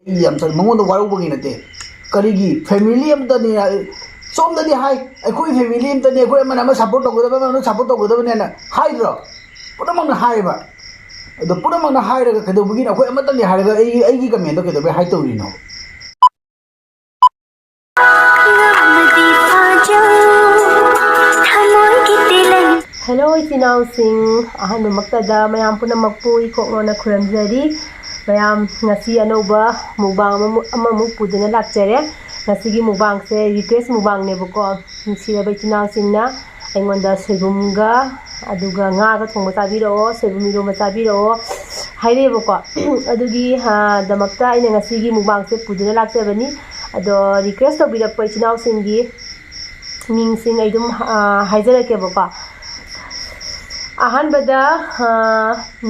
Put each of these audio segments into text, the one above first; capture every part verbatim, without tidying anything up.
ꯑꯩ ꯌꯥꯝ ꯁꯥꯎꯅꯤꯡ-, ꯃꯉꯣꯟꯗ ꯋꯥꯔꯧꯕꯒꯤ ꯅꯠꯇꯦ꯫ ꯀꯔꯤꯒꯤ ꯐꯦꯃꯤꯂꯤ ꯑꯝꯇꯅꯤ, ꯁꯣꯝꯗꯗꯤ ꯍꯥꯏ, "ꯑꯩꯈꯣꯏ ꯐꯦꯃꯤꯂꯤ ꯑꯝꯇꯅꯤ, ꯑꯩꯈꯣꯏ ꯑꯃꯅ ꯑꯃ ꯁꯞꯄꯣꯔꯠ ꯇꯧꯒꯗꯕ, ꯑꯃꯅ ꯑꯃ ꯁꯞꯄꯣꯔꯠ ꯇꯧꯒꯗꯕꯅꯦꯅ" ꯍꯥꯏꯗ꯭ꯔꯣ? ꯄꯨꯝꯅꯃꯛꯅ ꯍꯥꯏꯌꯦꯕ꯫ ꯑꯗꯣ ꯄꯨꯝꯅꯃꯛꯅ ꯍꯥꯏꯔꯒ ꯀꯩꯗꯧꯕꯒꯤꯅꯣ? "ꯑꯩꯈꯣꯏ ꯑꯃꯇꯅꯤ" ꯍꯥꯏꯔꯒ ꯑꯩ, ꯑꯩꯒꯤ ꯀꯃꯦꯟꯗꯣ ꯀꯩꯗꯧꯕꯩ ꯍꯥꯏ ꯇꯧꯔꯤꯅꯣ? ꯍꯦꯜꯂꯣ ꯏꯆꯤꯟ ꯏꯅꯥꯎꯁꯤꯡ, ꯑꯍꯥꯟꯕꯃꯛꯇꯗ ꯃꯌꯥꯝ ꯄꯨꯝꯅꯃꯛꯄꯨ ꯏꯀꯣꯛꯅꯣꯅ ꯈꯨꯔꯨꯝꯖꯔꯤ꯫ ꯃꯌꯥꯝ ꯉꯁꯤ ꯑꯅꯧꯕ ꯃꯨꯛꯕꯥꯡ ꯑꯃꯃꯨꯛ, ꯑꯃꯃꯨꯛ ꯄꯨꯗꯨꯅ ꯂꯥꯛꯆꯔꯦ꯫ ꯉꯁꯤꯒꯤ ꯃꯨꯛꯕꯥꯡꯁꯦ ꯔꯤꯀ꯭ꯋꯦꯁ ꯃꯨꯛꯕꯥꯡꯅꯦꯕꯀꯣ꯫ ꯅꯨꯡꯁꯤꯔꯕ ꯏꯆꯤꯟ ꯏꯅꯥꯎꯁꯤꯡꯅ ꯑꯩꯉꯣꯟꯗ ꯁꯣꯏꯕꯨꯝꯒ ꯑꯗꯨꯒ ꯉꯥꯒ ꯊꯣꯡꯕ ꯆꯥꯕꯤꯔꯛꯑꯣ, ꯁꯣꯏꯕꯨꯝ ꯏꯔꯣꯝꯕ ꯆꯥꯕꯤꯔꯛꯑꯣ ꯍꯥꯏꯔꯛꯑꯦꯕꯀꯣ꯫ ꯑꯗꯨꯒꯤ, ꯑ, ꯗꯃꯛꯇ ꯑꯩꯅ ꯉꯁꯤꯒꯤ ꯃꯨꯛꯕꯥꯡꯁꯦ ꯄꯨꯗꯨꯅ ꯂꯥꯛꯆꯕꯅꯤ꯫ ꯑꯗꯣ ꯔꯤꯀ꯭ꯋꯦꯁ ꯇꯧꯕꯤꯔꯛꯄ ꯏꯆꯤꯟ ꯏꯅꯥꯎꯁꯤꯡꯒꯤ ꯃꯤꯡꯁꯤꯡ ꯑꯩ ꯑꯗꯨꯝ, ꯑ, ꯍꯥꯏꯖꯔꯛꯀꯦꯕꯀꯣ꯫ ꯑꯍꯥꯟꯕꯗ, ꯑ,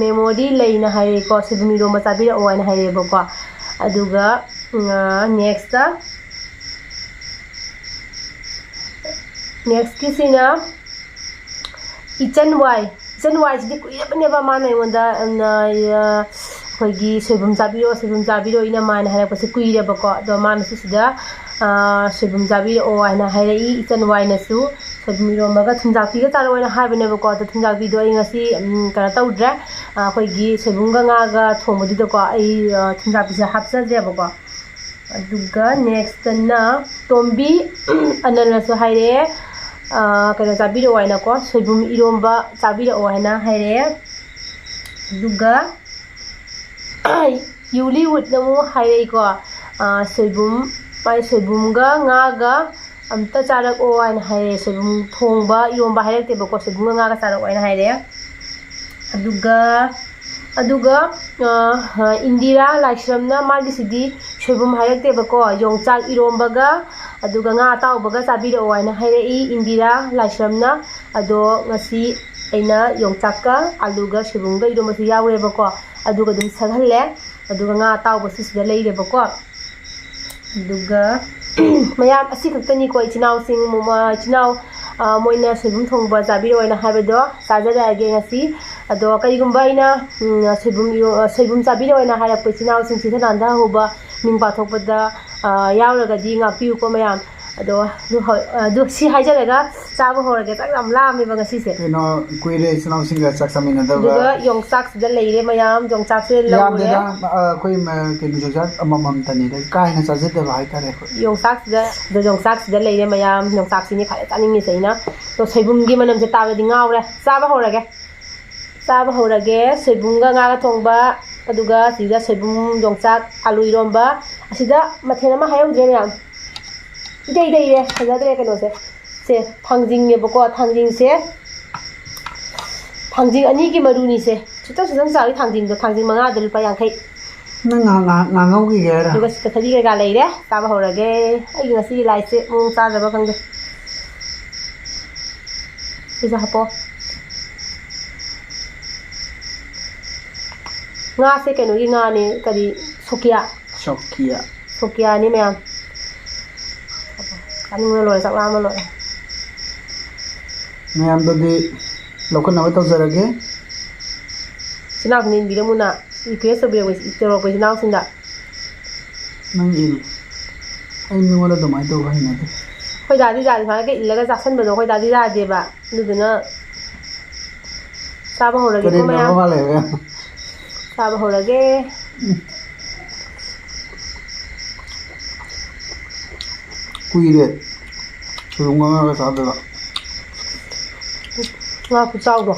ꯃꯦꯃꯣꯔꯤ ꯂꯩꯅ ꯍꯥꯏꯔꯛꯑꯦꯀꯣ, ꯁꯣꯏꯕꯨꯝ ꯏꯔꯣꯝꯕ ꯆꯥꯕꯤꯔꯛꯑꯣ ꯍꯥꯏꯅ ꯍꯥꯏꯔꯛꯑꯦꯕꯀꯣ꯫ ꯑꯗꯨꯒ, ꯑ, ꯅꯦꯛꯁꯇ, ꯅꯦꯛꯁꯀꯤꯁꯤꯅ ꯏꯆꯟ ꯋꯥꯏ꯫ ꯏꯆꯟ ꯋꯥꯏꯁꯤꯗꯤ ꯀꯨꯏꯔꯕꯅꯦꯕ ꯃꯥꯅ ꯑꯩꯉꯣꯟꯗ, ꯑ, ꯑꯩꯈꯣꯏꯒꯤ ꯁꯣꯏꯕꯨꯝ ꯆꯥꯕꯤꯔꯛꯑꯣ, ꯁꯣꯏꯕꯨꯝ ꯆꯥꯕꯤꯔꯛꯑꯣ, ꯏꯅꯝꯃ ꯍꯥꯏꯅ ꯍꯥꯏꯔꯛꯄꯁꯦ ꯀꯨꯏꯔꯦꯕꯀꯣ꯫ ꯑꯗꯣ ꯃꯥꯅꯁꯨ ꯁꯤꯗ, ꯑ, ꯁꯣꯏꯕꯨꯝ ꯆꯥꯕꯤꯔꯛꯑꯣ ꯍꯥꯏꯅ ꯍꯥꯏꯔꯛꯏ꯫ ꯏꯆꯟ ꯋꯥꯏꯅꯁꯨ ꯁꯣꯏꯕꯨꯝ ꯏꯔꯣꯝꯕꯒ ꯊꯨꯝꯖꯥꯛꯄꯤꯒ ꯆꯥꯔꯛꯑꯣ ꯍꯥꯏꯅ ꯍꯥꯏꯕꯅꯦꯕꯀꯣ꯫ ꯑꯗꯣ ꯊꯨꯝꯖꯥꯛꯄꯤꯗꯣ ꯑꯩ ꯉꯁꯤ, ꯎꯝ, ꯀꯩꯅꯣ ꯇꯧꯗ꯭ꯔꯦ꯫ ꯑ, ꯑꯩꯈꯣꯏꯒꯤ ꯁꯣꯏꯕꯨꯝꯒ ꯉꯥꯒ ꯊꯣꯡꯕꯗꯨꯗꯀꯣ ꯑꯩ, ꯑ, ꯊꯨꯝꯖꯥꯛꯄꯤꯁꯦ ꯍꯥꯞꯆꯗ꯭ꯔꯦꯕꯀꯣ꯫ ꯑꯗꯨꯒ ꯅꯦꯛꯁꯇꯅ ꯇꯣꯝꯕꯤ ꯑꯅꯜꯅꯁꯨ ꯍꯥꯏꯔꯛꯑꯦ, ꯑ, ꯀꯩꯅꯣ ꯆꯥꯕꯤꯔꯛꯑꯣ ꯍꯥꯏꯅꯀꯣ, ꯁꯣꯏꯕꯨꯝ ꯏꯔꯣꯝꯕ ꯆꯥꯕꯤꯔꯛꯑꯣ ꯍꯥꯏꯅ ꯍꯥꯏꯔꯛꯑꯦ꯫ ꯑꯗꯨꯒ ꯌꯨꯂꯤ ꯋꯨꯠꯅ ꯑꯃꯨꯛ ꯍꯥꯏꯔꯛꯏꯀꯣ, ꯑ, ꯁꯣꯏꯕꯨꯝ, ꯃꯥꯏ ꯁꯣꯏꯕꯨꯝꯒ ꯉꯥꯒ ꯑꯝꯇ ꯆꯥꯔꯛꯑꯣ ꯍꯥꯏꯅ ꯍꯥꯏꯔꯛꯑꯦ꯫ ꯁꯣꯏꯕꯨꯝ ꯊꯣꯡꯕ, ꯏꯔꯣꯝꯕ ꯍꯥꯏꯔꯛꯇꯦꯕꯀꯣ, ꯁꯣꯏꯕꯨꯝꯒ ꯉꯥꯒ ꯆꯥꯔꯛꯑꯣ ꯍꯥꯏꯅ ꯍꯥꯏꯔꯛꯑꯦ꯫ ꯑꯗꯨꯒ, ꯑꯗꯨꯒ, ꯑ, ꯏꯟꯗꯤꯔꯥ ꯂꯥꯏꯁ꯭ꯔꯝꯅ ꯃꯥꯒꯤꯁꯤꯗꯤ ꯁꯣꯏꯕꯨꯝ ꯍꯥꯏꯔꯛꯇꯦꯕꯀꯣ, ꯌꯣꯡꯆꯥꯛ ꯏꯔꯣꯝꯕꯒ ꯑꯗꯨꯒ ꯉꯥ ꯑꯇꯥꯎꯕꯒ ꯆꯥꯕꯤꯔꯛꯑꯣ ꯍꯥꯏꯅ ꯍꯥꯏꯔꯛꯏ ꯏꯟꯗꯤꯔꯥ ꯂꯥꯏꯁ꯭ꯔꯝꯅ꯫ ꯑꯗꯣ ꯉꯁꯤ ꯑꯩꯅ ꯌꯣꯡꯆꯥꯛꯀ ꯑꯂꯨꯒ ꯁꯣꯏꯕꯨꯝꯒ ꯏꯔꯣꯝꯕꯁꯨ ꯌꯥꯎꯔꯦꯕꯀꯣ, ꯑꯗꯨꯒ ꯑꯗꯨꯝ ꯁꯛꯍꯜꯂꯦ꯫ ꯑꯗꯨꯒ ꯉꯥ ꯑꯇꯥꯎꯕꯁꯨ ꯁꯤꯗ ꯂꯩꯔꯦꯕꯀꯣ꯫ ꯑꯗꯨꯒ ꯃꯌꯥꯝ ꯑꯁꯤ ꯈꯛꯇꯅꯤꯀꯣ ꯏꯆꯤꯟ ꯏꯅꯥꯎꯁꯤꯡ, ꯃꯣ-, ꯏꯆꯤꯟ ꯏꯅꯥꯎ, ꯑ, ꯃꯣꯏꯅ ꯁꯣꯏꯕꯨꯝ ꯊꯣꯡꯕ ꯆꯥꯕꯤꯔꯛꯑꯣꯅ ꯍꯥꯏꯕꯗꯣ ꯆꯥꯖꯔꯛꯑꯒꯦ ꯉꯁꯤ꯫ ꯑꯗꯣ ꯀꯔꯤꯒꯨꯝꯕ ꯑꯩꯅ, ꯎꯝ, ꯁꯣꯏꯕꯨꯝ ꯏꯔꯣ-, ꯁꯣꯏꯕꯨꯝ ꯆꯥꯕꯤꯔꯛꯑꯣꯅ ꯍꯥꯏꯔꯛꯄ ꯏꯆꯤꯟ ꯏꯅꯥꯎꯁꯤꯡ ꯆꯤꯊ ꯅꯥꯟꯊꯍꯧꯕ ꯃꯤꯡ ꯄꯥꯊꯣꯛꯄꯗ, ꯑ, ꯌꯥꯎꯔꯒꯗꯤ ꯉꯥꯛꯄꯤꯌꯨꯀꯣ ꯃꯌꯥꯝ꯫ ꯑꯗꯣ ꯑꯗꯨ ꯍꯧ-, ꯑꯗꯨ ꯁꯤ ꯍꯥꯏꯖꯔꯒ ꯆꯥꯕ ꯍꯧꯔꯒꯦ꯫ ꯆꯥꯛ ꯌꯥꯝ ꯂꯥꯝꯃꯦꯕ ꯉꯁꯤꯁꯦ꯫ ꯀꯩꯅꯣ, ꯀꯨꯏꯔꯦ ꯏꯆꯤꯜ ꯏꯅꯥꯎꯁꯤꯡꯒ ꯆꯥꯛ ꯆꯥꯃꯤꯟꯅꯗꯕ꯫ ꯑꯗꯨꯒ ꯌꯣꯡꯆꯥꯛꯁꯤꯗ ꯂꯩꯔꯦ ꯃꯌꯥꯝ, ꯌꯣꯡꯆꯥꯛꯁꯦ ꯂꯧꯔꯦ꯫ ꯌꯥꯝꯗꯦꯗ, ꯑ, ꯑꯩꯈꯣꯏ ꯃ-, ꯀꯩꯅꯣ, ꯌꯣꯡꯆꯥꯛ ꯑꯃꯃꯝꯇꯅꯤꯗ, ꯀꯥ ꯍꯦꯟꯅ ꯆꯥꯖꯗꯕ ꯍꯥꯏꯇꯥꯔꯦ ꯑꯩꯈꯣꯏ꯫ ꯌꯣꯡꯆꯥꯛꯁꯤꯗ, ꯑꯗꯣ ꯌꯣꯡꯆꯥꯛꯁꯤꯗ ꯂꯩꯔꯦ ꯃꯌꯥꯝ, ꯌꯣꯡꯆꯥꯛꯁꯤꯅꯤ ꯈ꯭ꯋꯥꯏꯗꯩ ꯆꯥꯅꯤꯡꯉꯤꯁꯦ ꯑꯩꯅ꯫ ꯑꯗꯣ ꯁꯣꯏꯕꯨꯝꯒꯤ ꯃꯅꯝꯁꯦ ꯇꯥꯕꯗꯗꯤ ꯉꯥꯎꯔꯦ꯫ ꯆꯥꯕ ꯍꯧꯔꯒꯦ꯫ ꯆꯥꯕ ꯍꯧꯔꯒꯦ꯫ ꯁꯣꯏꯕꯨꯝꯒ ꯉꯥꯒ ꯊꯣꯡꯕ, ꯑꯗꯨꯒ ꯁꯤꯗ ꯁꯣꯏꯕꯨꯝ, ꯌꯣꯡꯆꯥꯛ, ꯑꯂꯨ ꯏꯔꯣꯝꯕ꯫ ꯑꯁꯤꯗ ꯃꯊꯦꯜ ꯑꯃ ꯍꯥꯏꯍꯧꯗ꯭ꯔꯦ ꯃꯌꯥꯝ꯫ ꯏꯇꯩ ꯏꯇꯩꯔꯦ, ꯐꯖꯗ꯭ꯔꯦ ꯀꯩꯅꯣꯁꯦ꯫ ꯁꯦ, ꯊꯥꯡꯖꯤꯡꯅꯦꯕꯀꯣ, ꯊꯥꯡꯖꯤꯡꯁꯦ꯫ ꯊꯥꯡꯖꯤꯡ ꯑꯅꯤꯒꯤ ꯃꯔꯨꯅꯤꯁꯦ꯫ ꯁꯨꯇꯝ ꯁꯨꯇꯝ ꯆꯥꯎꯏ ꯊꯥꯡꯖꯤꯡꯗꯣ꯫ ꯊꯥꯡꯖꯤꯡ ꯃꯉꯥꯗ ꯂꯨꯄꯥ ꯌꯥꯡꯈꯩ꯫ ꯅꯪ ꯉꯥ-, ꯉꯥ-, ꯉꯥꯡꯍꯧꯈꯤꯒꯦ ꯍꯥꯏꯔꯣ? ꯑꯗꯨꯒ ꯁꯤꯗ ꯊꯕꯤ ꯀꯩꯀꯥ ꯂꯩꯔꯦ꯫ ꯆꯥꯕ ꯍꯧꯔꯒꯦ꯫ ꯑꯩꯒꯤ ꯉꯁꯤꯒꯤ ꯂꯥꯏꯁꯦ ꯃꯑꯣꯡ ꯆꯥꯗ꯭ꯔꯕ ꯈꯪꯗꯦ꯫ ꯁꯤꯁꯨ ꯍꯥꯞꯄꯣ꯫ ꯉꯥꯁꯦ ꯀꯩꯅꯣꯒꯤ ꯉꯥꯅꯦ, ꯀꯔꯤ, ꯁꯣꯀꯤꯌꯥ꯫ ꯁꯣꯀꯤꯌꯥ꯫ ꯁꯣꯀꯤꯌꯥꯅꯤ ꯃꯌꯥꯝ꯫ ꯆꯥꯅꯤꯡꯕꯅ ꯂꯣꯏꯔꯦ, ꯆꯥꯛ ꯂꯥꯝꯕꯅ ꯂꯣꯏꯔꯦ꯫ ꯃꯌꯥꯝꯗꯗꯤ ꯂꯧꯈꯠꯅꯕ ꯇꯧꯖꯔꯒꯦ꯫ ꯏꯆꯤꯟ ꯏꯅꯥꯎꯁꯤꯡꯅ ꯏꯟꯕꯤꯔꯝꯃꯨꯅ request ꯇꯧꯕꯤꯔꯛꯄ, ꯇꯧꯔꯛꯄ ꯏꯆꯤꯟ ꯏꯅꯥꯎꯁꯤꯡꯗ꯫ ꯅꯪ ꯏꯜ-, ꯑꯩ ꯃꯤꯉꯣꯟꯗ ꯑꯗꯨꯃꯥꯏꯅ ꯇꯧꯕ ꯍꯩꯅꯗꯦ꯫ ꯑꯩꯈꯣꯏ ꯗꯥꯗꯤ ꯖꯥꯗꯤ ꯁꯨꯃꯥꯏꯅ ꯏꯜꯂꯒ ꯆꯥꯁꯟꯕꯗꯣ ꯑꯩꯈꯣꯏ ꯗꯥꯗꯤ ꯌꯥꯗꯦꯕ꯫ ꯑꯗꯨꯗꯨꯅ ꯆꯥꯕ ꯍꯧꯔꯒꯦꯀꯣ ꯀꯔꯦꯝꯅꯕ ꯃꯌꯥꯝ꯫ ꯃꯥꯜꯂꯦꯕ ꯌꯥꯝ꯫ ꯆꯥꯕ ꯍꯧꯔꯒꯦ꯫ ꯎꯝ꯫ ꯀꯨꯏꯔꯦ ꯁꯣꯏꯕꯨꯝꯒ ꯉꯥꯒ ꯆꯥꯗꯕ꯫ ꯉꯥ ꯈꯨꯆꯥꯎꯗꯣ꯫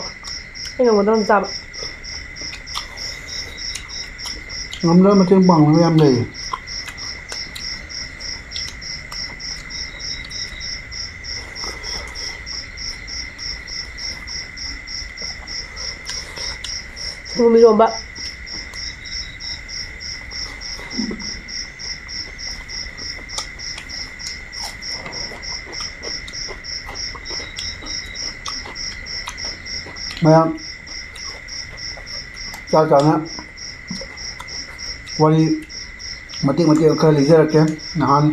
ꯑꯩ ꯉꯝꯒꯗ꯭ꯔꯣ ꯑꯗꯨꯝ ꯆꯥꯕ? ꯉꯝꯅꯕ ꯃꯇꯦꯡ ꯄꯥꯡꯅꯕ ꯌꯥꯝ ꯂꯩꯌꯦ꯫ ꯁꯣꯏꯕꯨꯝ ꯏꯔꯣꯝꯕ꯫ ꯃꯌꯥꯝ ꯆꯥ ꯆꯥꯅ ꯋꯥꯔꯤ ꯃꯇꯦꯛ ꯃꯇꯦꯛ ꯈꯔ ꯂꯤꯖꯔꯛꯀꯦ꯫ ꯅꯍꯥꯟ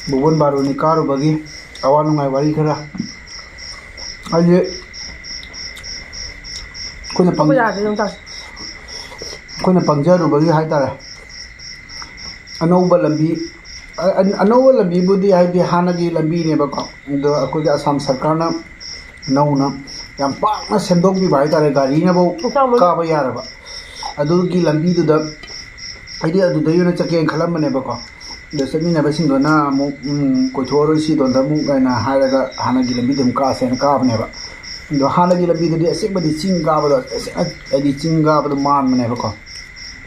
ꯕꯣꯕꯟ ꯕꯥꯔꯨꯅꯤ ꯀꯥꯔꯨꯕꯒꯤ ꯑꯋꯥ ꯅꯨꯡꯉꯥꯏ ꯋꯥꯔꯤ ꯈꯔ꯫ ꯍꯥꯏꯗꯤ ꯑꯩꯈꯣꯏꯅ ꯄꯪ-, ꯑꯩꯈꯣꯏ ꯌꯥꯗꯦ ꯑꯗꯨꯝ ꯇꯧꯁꯤ꯫ ꯑꯩꯈꯣꯏꯅ ꯄꯪꯖꯔꯨꯕꯒꯤ ꯍꯥꯏꯇꯥꯔꯦ꯫ ꯑꯅꯧꯕ ꯂꯝꯕꯤ, ꯑ-, ꯑ-, ꯑꯅꯧꯕ ꯂꯝꯕꯤꯕꯨꯗꯤ ꯍꯥꯏꯗꯤ ꯍꯥꯟꯅꯒꯤ ꯂꯝꯕꯤꯅꯦꯕꯀꯣ, ꯑꯗꯣ ꯑꯩꯈꯣꯏꯒꯤ ꯑꯁꯥꯝ ꯁꯔꯀꯥꯔꯅ ꯅꯧꯅ ꯌꯥꯝ ꯄꯥꯛꯅ ꯁꯦꯝꯗꯣꯛꯄꯤꯕ ꯍꯥꯏꯇꯥꯔꯦ, ꯒꯥꯔꯤꯅꯐꯧ ꯀꯥꯕ ꯌꯥꯔꯕ ꯑꯗꯨꯒꯤ ꯂꯝꯕꯤꯗꯨꯗ ꯑꯩꯗꯤ ꯑꯗꯨꯗꯩ ꯑꯣꯏꯅ ꯆꯠꯀꯦꯅ ꯈꯜꯂꯝꯕꯅꯦꯕꯀꯣ꯫ ꯑꯗꯣ ꯆꯠꯃꯤꯟꯅꯕꯁꯤꯡꯗꯨꯅ ꯑꯃꯨꯛ, "ꯎꯝ, ꯀꯣꯏꯊꯣꯛꯑꯔꯣꯏꯁꯤ ꯑꯗꯣꯝꯗ ꯑꯃꯨꯛ" ꯍꯥꯏꯅ ꯍꯥꯏꯔꯒ ꯍꯥꯟꯅꯒꯤ ꯂꯝꯕꯤꯗ ꯑꯗꯨꯝ ꯀꯥꯁꯦꯅ ꯀꯥꯕꯅꯦꯕ꯫ ꯑꯗꯣ ꯍꯥꯟꯅꯒꯤ ꯂꯝꯕꯤꯗꯨꯗꯤ ꯑꯁꯦꯡꯕꯗꯤ ꯆꯤꯡ ꯀꯥꯕꯗꯣ, ꯑꯁꯦꯡ-, ꯍꯥꯏꯗꯤ ꯆꯤꯡ ꯀꯥꯕꯗꯣ ꯃꯥꯟꯕꯅꯦꯕꯀꯣ,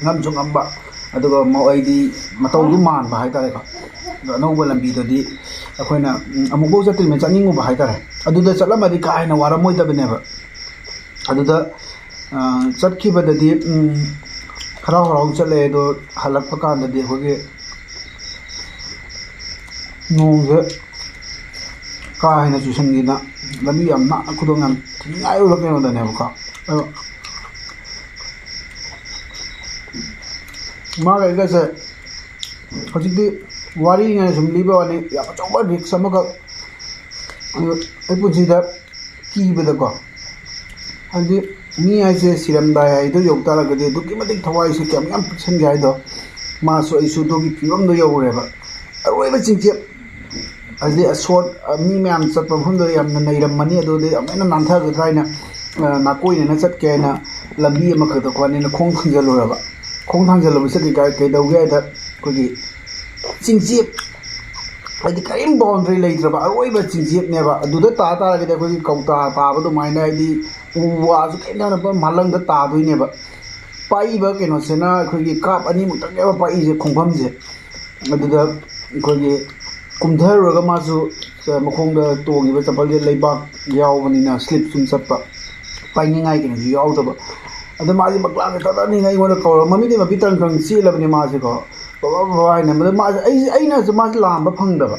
ꯉꯝꯁꯨ ꯉꯝꯕ, ꯑꯗꯨꯒ ꯃ-, ꯍꯥꯏꯗꯤ ꯃꯇꯧꯁꯨ ꯃꯥꯟꯕ ꯍꯥꯏꯇꯥꯔꯦꯀꯣ꯫ ꯑꯗꯣ ꯑꯅꯧꯕ ꯂꯝꯕꯤꯗꯨꯗꯤ ꯑꯩꯈꯣꯏꯅ, ꯎꯝ, ꯑꯃꯨꯛꯐꯥꯎ ꯆꯠꯇ꯭ꯔꯤꯕꯅꯤꯅ ꯆꯠꯅꯤꯡꯉꯨꯕ ꯍꯥꯏꯇꯥꯔꯦ꯫ ꯑꯗꯨꯗ ꯆꯠꯂꯝꯃꯗꯤ ꯀꯥ ꯍꯦꯟꯅ ꯋꯥꯔꯝꯃꯣꯏꯗꯕꯅꯦꯕ꯫ ꯑꯗꯨꯗ, ꯑ, ꯆꯠꯈꯤꯕꯗꯗꯤ, ꯎꯝ, ꯍꯔꯥꯎ ꯍꯔꯥꯎ ꯆꯠꯂꯦ, ꯑꯗꯣ ꯍꯜꯂꯛꯄ ꯀꯥꯟꯗꯗꯤ ꯑꯩꯈꯣꯏꯒꯤ ꯅꯣꯡꯁꯦ ꯀꯥ ꯍꯦꯟꯅ ꯆꯨꯁꯟꯈꯤꯗꯅ ꯂꯝꯕꯤ ꯌꯥꯝ ꯅꯥꯟꯅ, ꯈꯨꯗꯣꯡ ꯌꯥꯝ ꯊꯤꯅꯤꯡꯉꯥꯏ ꯑꯣꯏꯕ ꯀꯩꯅꯣꯗꯅꯦꯕꯀꯣ꯫ ꯑꯗꯣ ꯃꯥꯒ ꯑꯩꯒꯁꯦ ꯍꯧꯖꯤꯛꯇꯤ ꯋꯥꯔꯤꯉꯩ ꯁꯨꯝ ꯂꯤꯕ ꯋꯥꯅꯤ, ꯌꯥꯝ ꯑꯆꯧꯕ ꯔꯤꯛꯁ ꯑꯃꯈꯛ ꯑꯩ ꯄꯨꯟꯁꯤꯗ ꯀꯤꯕꯗꯀꯣ, ꯍꯥꯏꯗꯤ ꯃꯤ ꯍꯥꯏꯁꯦ ꯁꯤꯔꯝꯗꯥꯏ ꯍꯥꯏꯗꯣ ꯌꯧ ꯇꯥꯔꯒꯗꯤ ꯑꯗꯨꯛꯀꯤ ꯃꯇꯤꯛ ꯊꯋꯥꯏꯁꯦ ꯀꯌꯥꯝ ꯌꯥꯝ ꯄꯤꯛꯁꯟꯒꯦ ꯍꯥꯏꯗꯣ, ꯃꯥꯁꯨ ꯑꯩꯁꯨ ꯑꯗꯨꯒꯤ ꯐꯤꯕꯝꯗꯣ ꯌꯧꯔꯨꯔꯦꯕ꯫ ꯑꯔꯣꯏꯕ ꯆꯤꯡꯆꯦꯞ, ꯍꯥꯏꯗꯤ ꯑꯁꯣꯠ, ꯃꯤ ꯃꯌꯥꯝ ꯆꯠꯄ ꯃꯐꯝꯗꯨꯗ ꯌꯥꯝꯅ ꯅꯩꯔꯝꯃꯅꯤ, ꯑꯗꯨꯗꯤ ꯑꯃꯨꯛ ꯍꯦꯟꯅ ꯅꯥꯟꯊꯒꯗ꯭ꯔꯥ ꯍꯥꯏꯅ, ꯑ, ꯅꯥꯀꯣꯏꯅꯅ ꯆꯠꯀꯦ ꯍꯥꯏꯅ ꯂꯝꯕꯤ ꯑꯃꯈꯛꯇ ꯈꯣꯠꯅꯤꯅ ꯈꯣꯡ ꯊꯥꯡꯖꯜꯂꯨꯔꯕ꯫ ꯈꯣꯡ ꯊꯥꯡꯖꯜꯂꯨꯕꯁꯤꯗꯤ ꯀꯥꯏ-, ꯀꯩꯗꯧꯒꯦ ꯍꯥꯏꯗ, ꯑꯩꯈꯣꯏꯒꯤ ꯆꯤꯡꯆꯦꯞ, ꯍꯥꯏꯗꯤ ꯀꯔꯤꯝ ꯕꯥꯎꯟꯗꯔꯤ ꯂꯩꯇ꯭ꯔꯕ ꯑꯔꯣꯏꯕ ꯆꯤꯡꯆꯦꯞꯅꯦꯕ꯫ ꯑꯗꯨꯗ ꯇꯥ ꯇꯥꯔꯒꯗꯤ ꯑꯩꯈꯣꯏꯒꯤ ꯀꯧꯇꯥ ꯇꯥꯕ ꯑꯗꯨꯃꯥꯏꯅ, ꯍꯥꯏꯗꯤ ꯎ ꯋꯥꯁꯨ ꯀꯔꯤꯝ ꯊꯥꯅꯕ ꯃꯥꯂꯪꯗ ꯇꯥꯗꯣꯏꯅꯦꯕ꯫ ꯄꯥꯛꯏꯕ ꯀꯩꯅꯣꯁꯤꯅ ꯑꯩꯈꯣꯏꯒꯤ ꯀꯥꯞ ꯑꯅꯤꯃꯨꯛꯇꯪꯅꯦꯕ ꯄꯥꯛꯏꯁꯦ, ꯈꯣꯡꯐꯝꯁꯦ꯫ ꯑꯗꯨꯗ ꯑꯩꯈꯣꯏꯒꯤ ꯀꯨꯝꯊꯔꯨꯔꯒ ꯃꯥꯁꯨ ꯃꯈꯣꯡꯗ ꯇꯣꯡꯉꯤꯕ ꯆꯄꯜꯁꯦ ꯂꯩꯕꯥꯛ ꯌꯥꯎꯕꯅꯤꯅ ꯁ꯭ꯂꯤꯞ ꯁꯨꯝ ꯆꯠꯄ, ꯄꯥꯏꯅꯤꯡꯉꯥꯏ ꯀꯩꯅꯣꯁꯨ ꯌꯥꯎꯗꯕ꯫ ꯑꯗꯣ ꯃꯥꯁꯦ ꯃꯀ꯭ꯂꯥꯛꯁꯦ ꯊꯥꯗꯠꯅꯤꯡꯉꯥꯏ ꯑꯩꯉꯣꯟꯗ ꯀꯧꯔꯒ ꯃꯃꯤꯠꯇꯩ ꯃꯄꯤ ꯇꯔꯪ ꯇꯔꯪ ꯆꯦꯜꯂꯕꯅꯦ ꯃꯥꯁꯦꯀꯣ꯫ ꯕꯕꯥ, ꯕꯕꯥ ꯍꯥꯏꯅ꯫ ꯑꯗꯣ ꯃꯥꯁꯦ, ꯑꯩ, ꯑꯩꯅꯁꯨ ꯃꯥꯁꯦ ꯂꯥꯝꯕ ꯐꯪꯗꯕ꯫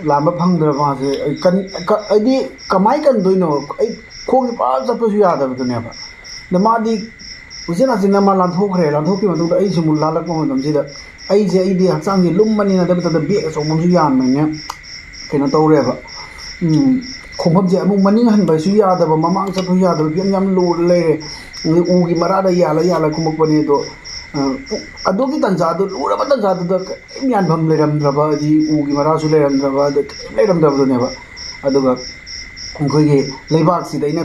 ꯂꯥꯝꯕ ꯐꯪꯗ꯭ꯔꯕ ꯃꯥꯁꯦ꯫ ꯑꯩ ꯀꯟ-, ꯀ-, ꯍꯥꯏꯗꯤ ꯀꯃꯥꯏꯅ ꯀꯟꯗꯣꯏꯅꯣ? ꯑꯩ ꯈꯣꯡꯁꯦ ꯄꯥꯛ ꯆꯠꯄꯁꯨ ꯌꯥꯗꯕꯗꯨꯅꯦꯕ꯫ ꯑꯗ ꯃꯥꯗꯤ ꯎꯆꯤꯟ ꯅꯥꯆꯤꯟꯅ ꯃꯥ ꯂꯥꯟꯊꯣꯛꯈ꯭ꯔꯦ꯫ ꯂꯥꯟꯊꯣꯛꯈꯤꯕ ꯃꯇꯨꯡꯗ ꯑꯩꯁꯨ ꯑꯃꯨꯛ ꯂꯥꯜꯂꯛꯄ ꯃꯇꯝꯁꯤꯗ ꯑꯩꯁꯦ, ꯑꯩꯗꯤ ꯍꯛꯆꯥꯡꯁꯦ ꯂꯨꯝꯕꯅꯤꯅ, ꯑꯗꯨ ꯃꯇꯝꯗ ꯕꯦꯒ ꯑꯆꯧꯕ ꯑꯃꯁꯨ ꯌꯥꯟꯕꯅꯤꯅ ꯀꯩꯅꯣ ꯇꯧꯔꯦꯕ꯫ ꯎꯝ, ꯈꯣꯡꯐꯝꯁꯦ ꯑꯃꯨꯛ ꯃꯅꯤꯡ ꯍꯟꯕꯁꯨ ꯌꯥꯗꯕ, ꯃꯃꯥꯡ ꯆꯠꯄꯁꯨ ꯌꯥꯗꯕ ꯐꯤꯕꯝ ꯌꯥꯝ ꯂꯨꯔ ꯂꯩꯔꯦ꯫ ꯑꯗꯩ ꯎꯒꯤ ꯃꯔꯥꯗ ꯌꯥꯜꯂ ꯌꯥꯜꯂ ꯀꯨꯝꯃꯛꯄꯅꯦ꯫ ꯑꯗꯣ ꯑ, ꯑꯗꯨꯒꯤ ꯇꯥꯟꯖꯥꯗꯨ, ꯂꯨꯔꯕ ꯇꯥꯟꯖꯥꯗꯨꯗ ꯀꯔꯤꯝ ꯌꯥꯟꯐꯝ ꯂꯩꯔꯝꯗ꯭ꯔꯕ, ꯍꯥꯏꯗꯤ ꯎꯒꯤ ꯃꯔꯥꯁꯨ ꯂꯩꯔꯝꯗ꯭ꯔꯕ, ꯑꯗ ꯀꯔꯤꯝ ꯂꯩꯔꯝꯗ꯭ꯔꯕꯗꯨꯅꯦꯕ꯫ ꯑꯗꯨꯒ ꯑꯩꯈꯣꯏꯒꯤ ꯂꯩꯕꯥꯛꯁꯤꯗ ꯑꯩꯅ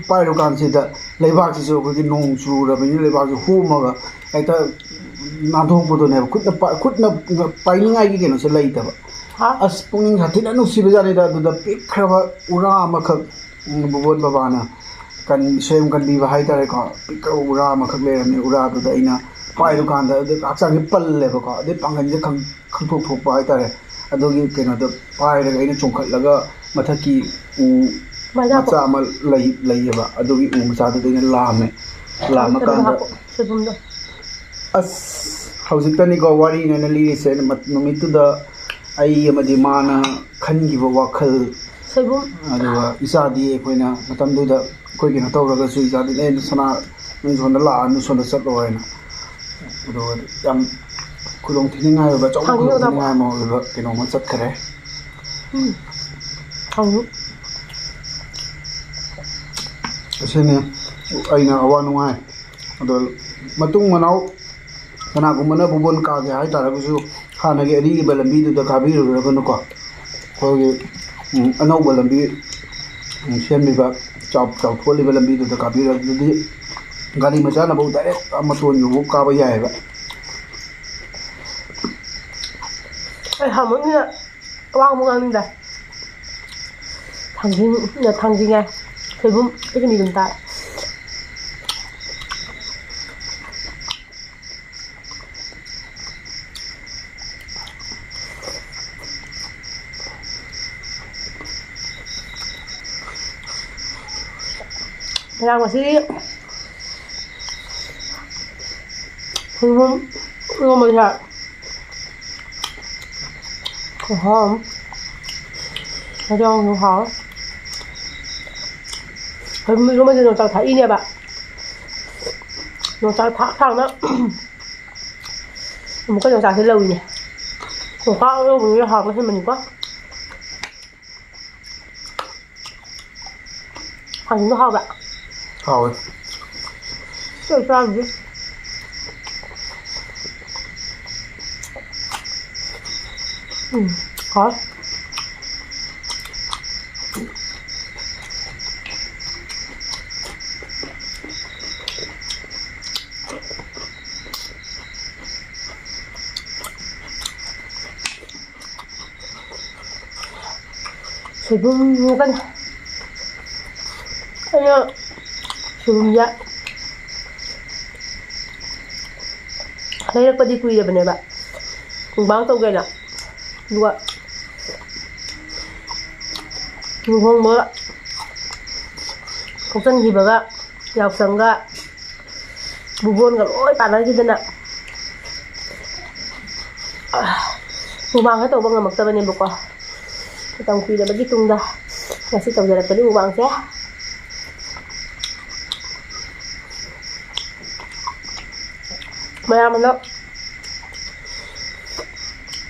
ꯄꯥꯏꯔꯨ ꯀꯥꯟꯁꯤꯗ, ꯂꯩꯕꯥꯛꯁꯤꯁꯨ ꯑꯩꯈꯣꯏꯒꯤ ꯅꯣꯡ ꯆꯨꯔꯕꯅꯤꯅ ꯂꯩꯕꯥꯛꯁꯤ ꯍꯣꯝꯃꯒ ꯍꯦꯛꯇ ꯅꯥꯟꯊꯣꯛꯄꯗꯨꯅꯦꯕ꯫ ꯈꯨꯠꯅ ꯄꯥꯏ-, ꯈꯨꯠꯅ ꯄꯥꯏꯅꯤꯡꯉꯥꯏꯒꯤ ꯀꯩꯅꯣꯁꯦ ꯂꯩꯇꯕ꯫ ꯍꯥ? ꯑꯁ, ꯄꯨꯛꯅꯤꯡ ꯁꯥꯊꯤꯅ ꯅꯨꯡꯁꯤꯕꯖꯥꯠꯅꯤꯗ꯫ ꯑꯗꯨꯗ ꯄꯤꯛꯈ꯭ꯔꯕ ꯎꯔꯥ ꯑꯃꯈꯛ, ꯎꯝ, ꯕꯣꯕꯣꯟ ꯕꯕꯥꯅ ꯀꯟ-, ꯁꯦꯝ ꯀꯟꯕꯤꯕ ꯍꯥꯏꯇꯥꯔꯦꯀꯣ꯫ ꯄꯤꯛꯈ꯭ꯔꯕ ꯎꯔꯥ ꯑꯃꯈꯛ ꯂꯩꯔꯝꯃꯦ꯫ ꯎꯔꯥꯗꯨꯗ ꯑꯩꯅ ꯄꯥꯏꯔꯨꯀꯥꯟꯗ ꯑꯗꯨ ꯍꯛꯆꯥꯡꯁꯦ ꯄꯜꯂꯦꯕꯀꯣ꯫ ꯑꯗꯩ ꯄꯥꯡꯒꯜꯁꯦ ꯈꯪ-, ꯈꯪꯊꯣꯛ ꯊꯣꯛꯄ ꯍꯥꯏꯇꯥꯔꯦ꯫ ꯑꯗꯨꯒꯤ ꯀꯩꯅꯣꯗꯣ ꯄꯥꯏꯔꯒ ꯑꯩꯅ ꯆꯣꯡꯈꯠꯂꯒ ꯃꯊꯛꯀꯤ ꯎ ꯃꯆꯥ ꯃꯆꯥ ꯑꯃ ꯂꯩ-, ꯂꯩꯌꯦꯕ꯫ ꯑꯗꯨꯒꯤ ꯎ ꯃꯆꯥꯗꯨꯗ ꯑꯩꯅ ꯂꯥꯝꯃꯦ꯫ ꯂꯥꯝꯃ ꯀꯩꯅꯣꯗꯣ ꯀꯥꯟꯗ ꯍꯥꯞꯄꯣ, ꯁꯣꯏꯕꯨꯝꯗꯣ꯫ ꯑꯁ, ꯍꯧꯖꯤꯛꯇꯅꯤꯀꯣ ꯋꯥꯔꯤꯅꯦꯅ ꯂꯤꯔꯤꯁꯦ꯫ ꯃ-, ꯅꯨꯃꯤꯠꯇꯨꯗ ꯑꯩ ꯑꯃꯗꯤ ꯃꯥꯅ ꯈꯟꯈꯤꯕ ꯋꯥꯈꯜ, ꯁꯣꯏꯕꯨꯝ꯫ ꯑꯗꯨꯒ ꯏꯆꯥꯗꯤ ꯑꯩꯈꯣꯏꯅ ꯃꯇꯝꯗꯨꯗ ꯑꯩꯈꯣꯏ ꯀꯩꯅꯣ ꯇꯧꯔꯒꯁꯨ, ꯏꯆꯥꯗꯤ, "ꯑꯦ, ꯁꯅꯥ, ꯅꯪ ꯁꯣꯝꯗ ꯂꯥꯛꯑꯅꯨ, ꯁꯣꯝꯗ ꯆꯠꯂꯣ" ꯍꯥꯏꯅ꯫ ꯑꯗꯨꯒ ꯌꯥꯝ ꯈꯨꯗꯣꯡ ꯊꯤꯅꯤꯡꯉꯥꯏ ꯑꯣꯏꯕ, ꯑꯆꯧꯕ ꯊꯥꯡꯖꯤꯡ ꯈꯨꯗꯣꯡ ꯌꯥꯎꯗꯕ꯭ꯔꯣ? ꯊꯤꯅꯤꯡꯉꯥꯏ ꯑꯃ ꯑꯣꯏꯕ ꯀꯩꯅꯣꯝꯃ ꯆꯠꯈꯔꯦ꯫ ꯎꯝ꯫ ꯊꯥꯡꯖꯤꯡ꯫ ꯑꯁꯤꯅꯤ ꯑꯩꯅ ꯑꯋꯥ ꯅꯨꯡꯉꯥꯏ꯫ ꯑꯗꯣ ꯃꯇꯨꯡ ꯃꯅꯥꯎ ꯀꯅꯥꯒꯨꯝꯕꯅ ꯕꯣꯕꯣꯟ ꯀꯥꯒꯦ ꯍꯥꯏ ꯇꯥꯔꯒꯁꯨ, ꯍꯥꯟꯅꯒꯤ ꯑꯔꯤꯕ ꯂꯝꯕꯤꯗꯨꯗ ꯀꯥꯕꯤꯔꯨꯔꯒꯅꯨꯀꯣ꯫ ꯑꯩꯈꯣꯏꯒꯤ, ꯎꯝ, ꯑꯅꯧꯕ ꯂꯝꯕꯤ, ꯎꯝ, ꯁꯦꯝꯂꯤꯕ, ꯆꯥꯎ-, ꯆꯥꯎꯊꯣꯛꯍꯜꯂꯤꯕ ꯂꯝꯕꯤꯗꯨꯗ ꯀꯥꯕꯤꯔꯨꯔꯒꯗꯤ ꯒꯥꯔꯤ ꯃꯆꯥꯅꯐꯥꯎ direct ꯑꯥ ꯃꯇꯣꯟ ꯌꯧꯕ ꯀꯥꯕ ꯌꯥꯏꯑꯕ꯫ ꯑꯩ ꯍꯥꯃꯟꯗꯅ ꯋꯥ ꯑꯃꯨꯛ ꯉꯥꯡꯅꯤꯡꯗꯦ꯫ ꯊꯥꯡꯖꯤꯡ, ꯊꯥꯡꯖꯤꯡ ꯍꯥꯏ, ꯁꯣꯏꯕꯨꯝ, ꯑꯩꯁꯨ ꯃꯤꯍꯨꯟ ꯇꯥꯏ꯫ ꯃꯌꯥꯝ ꯉꯁꯤ ꯁꯣꯏꯕꯨꯝ ꯏꯔꯣꯝꯕꯁꯦ ꯈꯨꯍꯥꯎ ꯑꯃ꯫ ꯉꯥꯔꯤꯌꯥꯎꯁꯨ ꯍꯥꯎꯋꯦ꯫ ꯁꯣꯏꯕꯨꯝ ꯏꯔꯣꯝꯕꯁꯦ ꯌꯣꯡꯆꯥꯛ ꯊꯥꯛꯏꯅꯦꯕ꯫ ꯌꯣꯡꯆꯥꯛ ꯊꯥꯛ ꯊꯥꯛꯅ ꯑꯃꯨꯛꯀ ꯌꯣꯡꯆꯥꯛꯁꯦ ꯂꯧꯏꯅꯦ꯫ ꯌꯣꯡꯆꯥꯛ ꯂꯧꯕꯗꯨꯅ ꯍꯥꯎꯕ ꯍꯦꯟꯕꯅꯤꯀꯣ꯫ ꯊꯥꯡꯖꯤꯡꯗꯣ ꯍꯥꯎꯕ꯭ꯔꯥ? ꯍꯥꯎꯋꯦ꯫ ꯁꯤ ꯑꯣꯏ ꯆꯥꯔꯨꯁꯦ꯫ ꯎꯝ, ꯍꯥꯎ꯫ ꯁꯣꯏꯕꯨꯝ ꯀꯩꯅꯣ, ꯑꯩꯅ ꯁꯣꯏꯕꯨꯝꯁꯦ ꯂꯩꯔꯛꯄꯗꯤ ꯀꯨꯏꯔꯕꯅꯦꯕ, ꯃꯨꯛꯕꯥꯡ ꯇꯧꯒꯦꯅ꯫ ꯑꯗꯨꯒ ꯂꯨꯍꯣꯡꯕ ꯊꯣꯛꯆꯟꯈꯤꯕꯒ ꯌꯥꯎꯁꯪꯒ ꯕꯨꯕꯣꯟꯒ ꯂꯣꯏ ꯄꯥꯟꯅꯈꯤꯗꯅ ꯃꯨꯛꯕꯥꯡꯒ ꯇꯧꯕ ꯉꯝꯃꯛꯇꯕꯅꯦꯕꯀꯣ꯫ ꯃꯇꯝ ꯀꯨꯏꯔꯕꯒꯤ ꯇꯨꯡꯗ ꯉꯁꯤ ꯇꯧꯖꯔꯛꯄꯅꯤ ꯃꯨꯛꯕꯥꯡꯁꯦ꯫ ꯃꯌꯥꯝ ꯑꯃ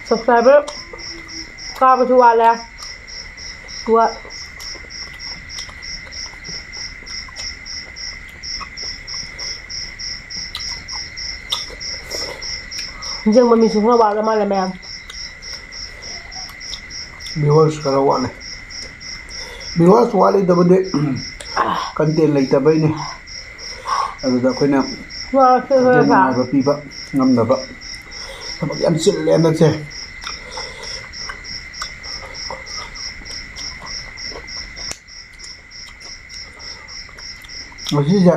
subscriber ꯀꯥꯕꯁꯨ ꯋꯥꯠꯂꯦ꯫ ꯑꯗꯨꯒ ꯌꯦꯡꯕ ꯃꯤꯁꯨ ꯈꯔ ꯋꯥꯠꯂ ꯃꯥꯜꯂꯦ ꯃꯌꯥꯝ꯫ Viewers ꯈꯔ ꯋꯥꯠꯂꯦ꯫ Viewers ꯋꯥꯠꯂꯤꯗꯕꯗꯤ content ꯂꯩꯇꯕꯩꯅꯦ꯫ ꯑꯗꯨꯗ ꯑꯩꯈꯣꯏꯅ ꯋꯥꯔꯁꯨ content ꯈꯔ ꯁꯥ꯫ ꯅꯨꯡꯉꯥꯏꯕ ꯄꯤꯕ ꯉꯝꯗꯕ꯫ ꯊꯕꯛ ꯌꯥꯝ ꯆꯤꯜꯂꯦ ꯍꯟꯗꯛꯁꯦ꯫ ꯉꯁꯤꯁꯦ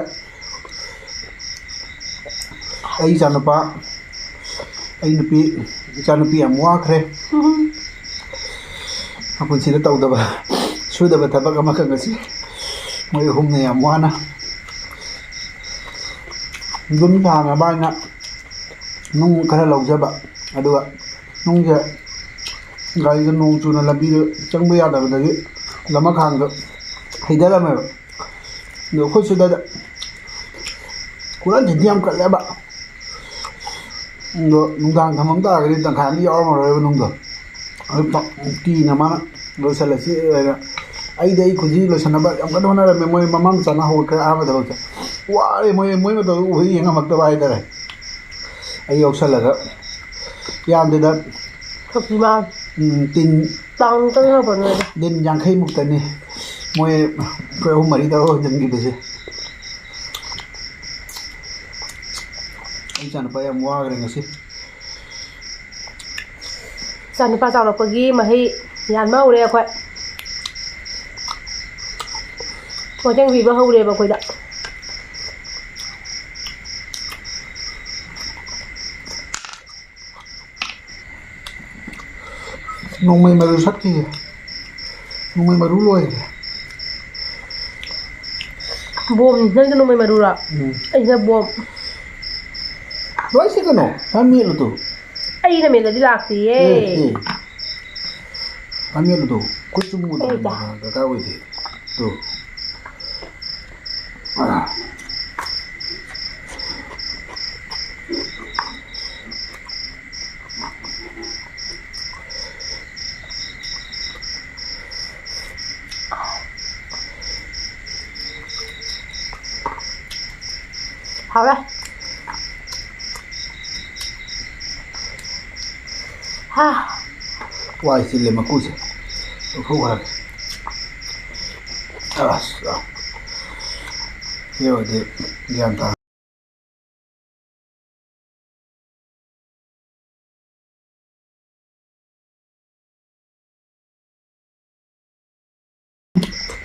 ꯑꯩ ꯏꯆꯥꯅꯨꯄꯥ, ꯑꯩ ꯅꯨꯄꯤ, ꯏꯆꯥꯅꯨꯄꯤ ꯌꯥꯝ ꯋꯥꯈ꯭ꯔꯦ꯫ ꯃꯄꯨꯟꯁꯤꯗ ꯇꯧꯗꯕ, ꯁꯨꯗꯕ ꯊꯕꯛ ꯑꯃꯈꯛ ꯉꯁꯤ ꯃꯣꯏ ꯑꯍꯨꯝꯅ ꯌꯥꯝ ꯋꯥꯅ ꯌꯨꯝ ꯁꯥꯅꯕ ꯍꯥꯏꯅ ꯅꯨꯡ ꯈꯔ ꯂꯧꯖꯕ, ꯑꯗꯨꯒ ꯅꯨꯡꯁꯦ ꯒꯥꯔꯤꯗ ꯅꯣꯡ ꯆꯨꯅ ꯂꯝꯕꯤꯗ ꯆꯪꯕ ꯌꯥꯗꯕꯗꯒꯤ ꯂꯃꯈꯥꯡꯗ ꯍꯩꯊꯔꯝꯃꯦꯕ꯫ ꯑꯗꯣ ꯑꯩꯈꯣꯏ ꯁꯤꯗ ꯀꯨꯔꯟꯁꯤꯗꯤ ꯌꯥꯝ ꯀꯜꯂꯦꯕ꯫ ꯑꯗꯣ ꯅꯨꯡꯗꯥꯡ ꯊꯝꯃꯝ ꯇꯥꯔꯒꯗꯤ ꯇꯪꯈꯥꯏ ꯑꯃ ꯌꯥꯎꯔꯝꯃꯔꯣꯏꯕ ꯅꯨꯡꯗꯣ꯫ ꯑꯗꯨ ꯄ-, ꯀꯤꯅ ꯃꯥꯅ ꯂꯣꯏꯁꯤꯜꯂꯁꯤ ꯍꯥꯏꯅ, ꯑꯩꯗꯤ ꯑꯩ ꯈꯨꯖꯤ ꯂꯣꯏꯁꯤꯟꯅꯕ ꯌꯥꯝ ꯀꯟꯅ ꯍꯣꯠꯅꯔꯝꯃꯦ꯫ ꯃꯣꯏ ꯃꯃꯥ ꯃꯆꯥꯅ ꯍꯧꯒꯠꯈ꯭ꯔꯦ ꯑꯍꯥꯟꯕ ꯊꯕꯛꯁꯦ꯫ ꯋꯥꯔꯦ ꯃꯣꯏ, ꯃꯣꯏ ꯃꯇꯧꯗꯣ ꯎꯕꯗ ꯌꯦꯡꯉꯝꯃꯛꯇꯕ ꯍꯥꯏꯇꯥꯔꯦ꯫ ꯑꯩ ꯌꯥꯎꯁꯜꯂꯒ ꯌꯥꯝꯗꯦꯗ, ꯁꯛꯇꯤꯃꯥꯟ꯫ ꯎꯝ, ꯇꯤꯟ ꯇꯥꯡ ꯆꯪꯉꯕ ꯅꯣꯏꯗ? ꯇꯤꯟ ꯌꯥꯡꯈꯩ ꯃꯨꯛꯇꯅꯤ ꯃꯣꯏ ꯑꯩꯈꯣꯏ ꯑꯍꯨꯝ ꯃꯔꯤꯗ ꯍꯣꯟꯖꯟꯈꯤꯕꯁꯦ꯫ ꯑꯩ ꯏꯆꯥꯅꯨꯄꯥ ꯌꯥꯝ ꯋꯥꯈ꯭ꯔꯦ ꯉꯁꯤ꯫ ꯏꯆꯥꯅꯨꯄꯥ ꯆꯥꯎꯔꯛꯄꯒꯤ ꯃꯍꯩ ꯌꯥꯟꯕ ꯍꯧꯔꯦ ꯑꯩꯈꯣꯏ꯫ ꯄꯣꯠꯆꯪ ꯄꯤꯕ ꯍꯧꯔꯦꯕ ꯑꯩꯈꯣꯏꯗ꯫ ꯅꯣꯡꯃꯩ ꯃꯔꯨ ꯁꯠꯈꯤꯒꯦ꯫ ꯅꯣꯡꯃꯩ ꯃꯔꯨ ꯂꯣꯏꯈ꯭ꯔꯦ꯫ ꯕꯣꯝꯅꯤ꯫ ꯅꯪꯁꯨ ꯅꯣꯡꯃꯩ ꯃꯔꯨꯔꯣ? ꯎꯝ꯫ ꯑꯩꯅ ꯕꯣꯝ꯫ ꯂꯣꯏ ꯁꯤ ꯀꯩꯅꯣ? ꯃꯌꯥꯝ ꯃꯦꯠꯂꯨ ꯇꯨ꯫ ꯑꯩꯅ ꯃꯦꯠꯂꯗꯤ ꯂꯥꯛꯇꯤꯌꯦ꯫ ꯑꯦ, ꯑꯦ꯫ ꯃꯌꯥꯝ ꯃꯦꯠꯂꯨ ꯇꯨ꯫ ꯈꯨꯠ ꯆꯨꯝꯃꯨ ꯇꯨ꯫ ꯑꯩ ꯇ- ꯗꯔꯀꯥꯔ ꯑꯣꯏꯗꯦ꯫ ꯇꯨ꯫ ꯍꯥꯎꯔꯦ꯫ ꯍꯥ꯫ ꯋꯥꯏ ꯆꯤꯜꯂꯦ ꯃꯀꯨꯁꯦ꯫ ꯂꯧꯊꯣꯛꯈ꯭ꯔꯒꯦ꯫ ꯑꯁ꯫ ꯁꯤ ꯑꯣꯏꯔꯗꯤ ꯒ꯭ꯌꯥꯟ ꯇꯥꯔꯦ꯫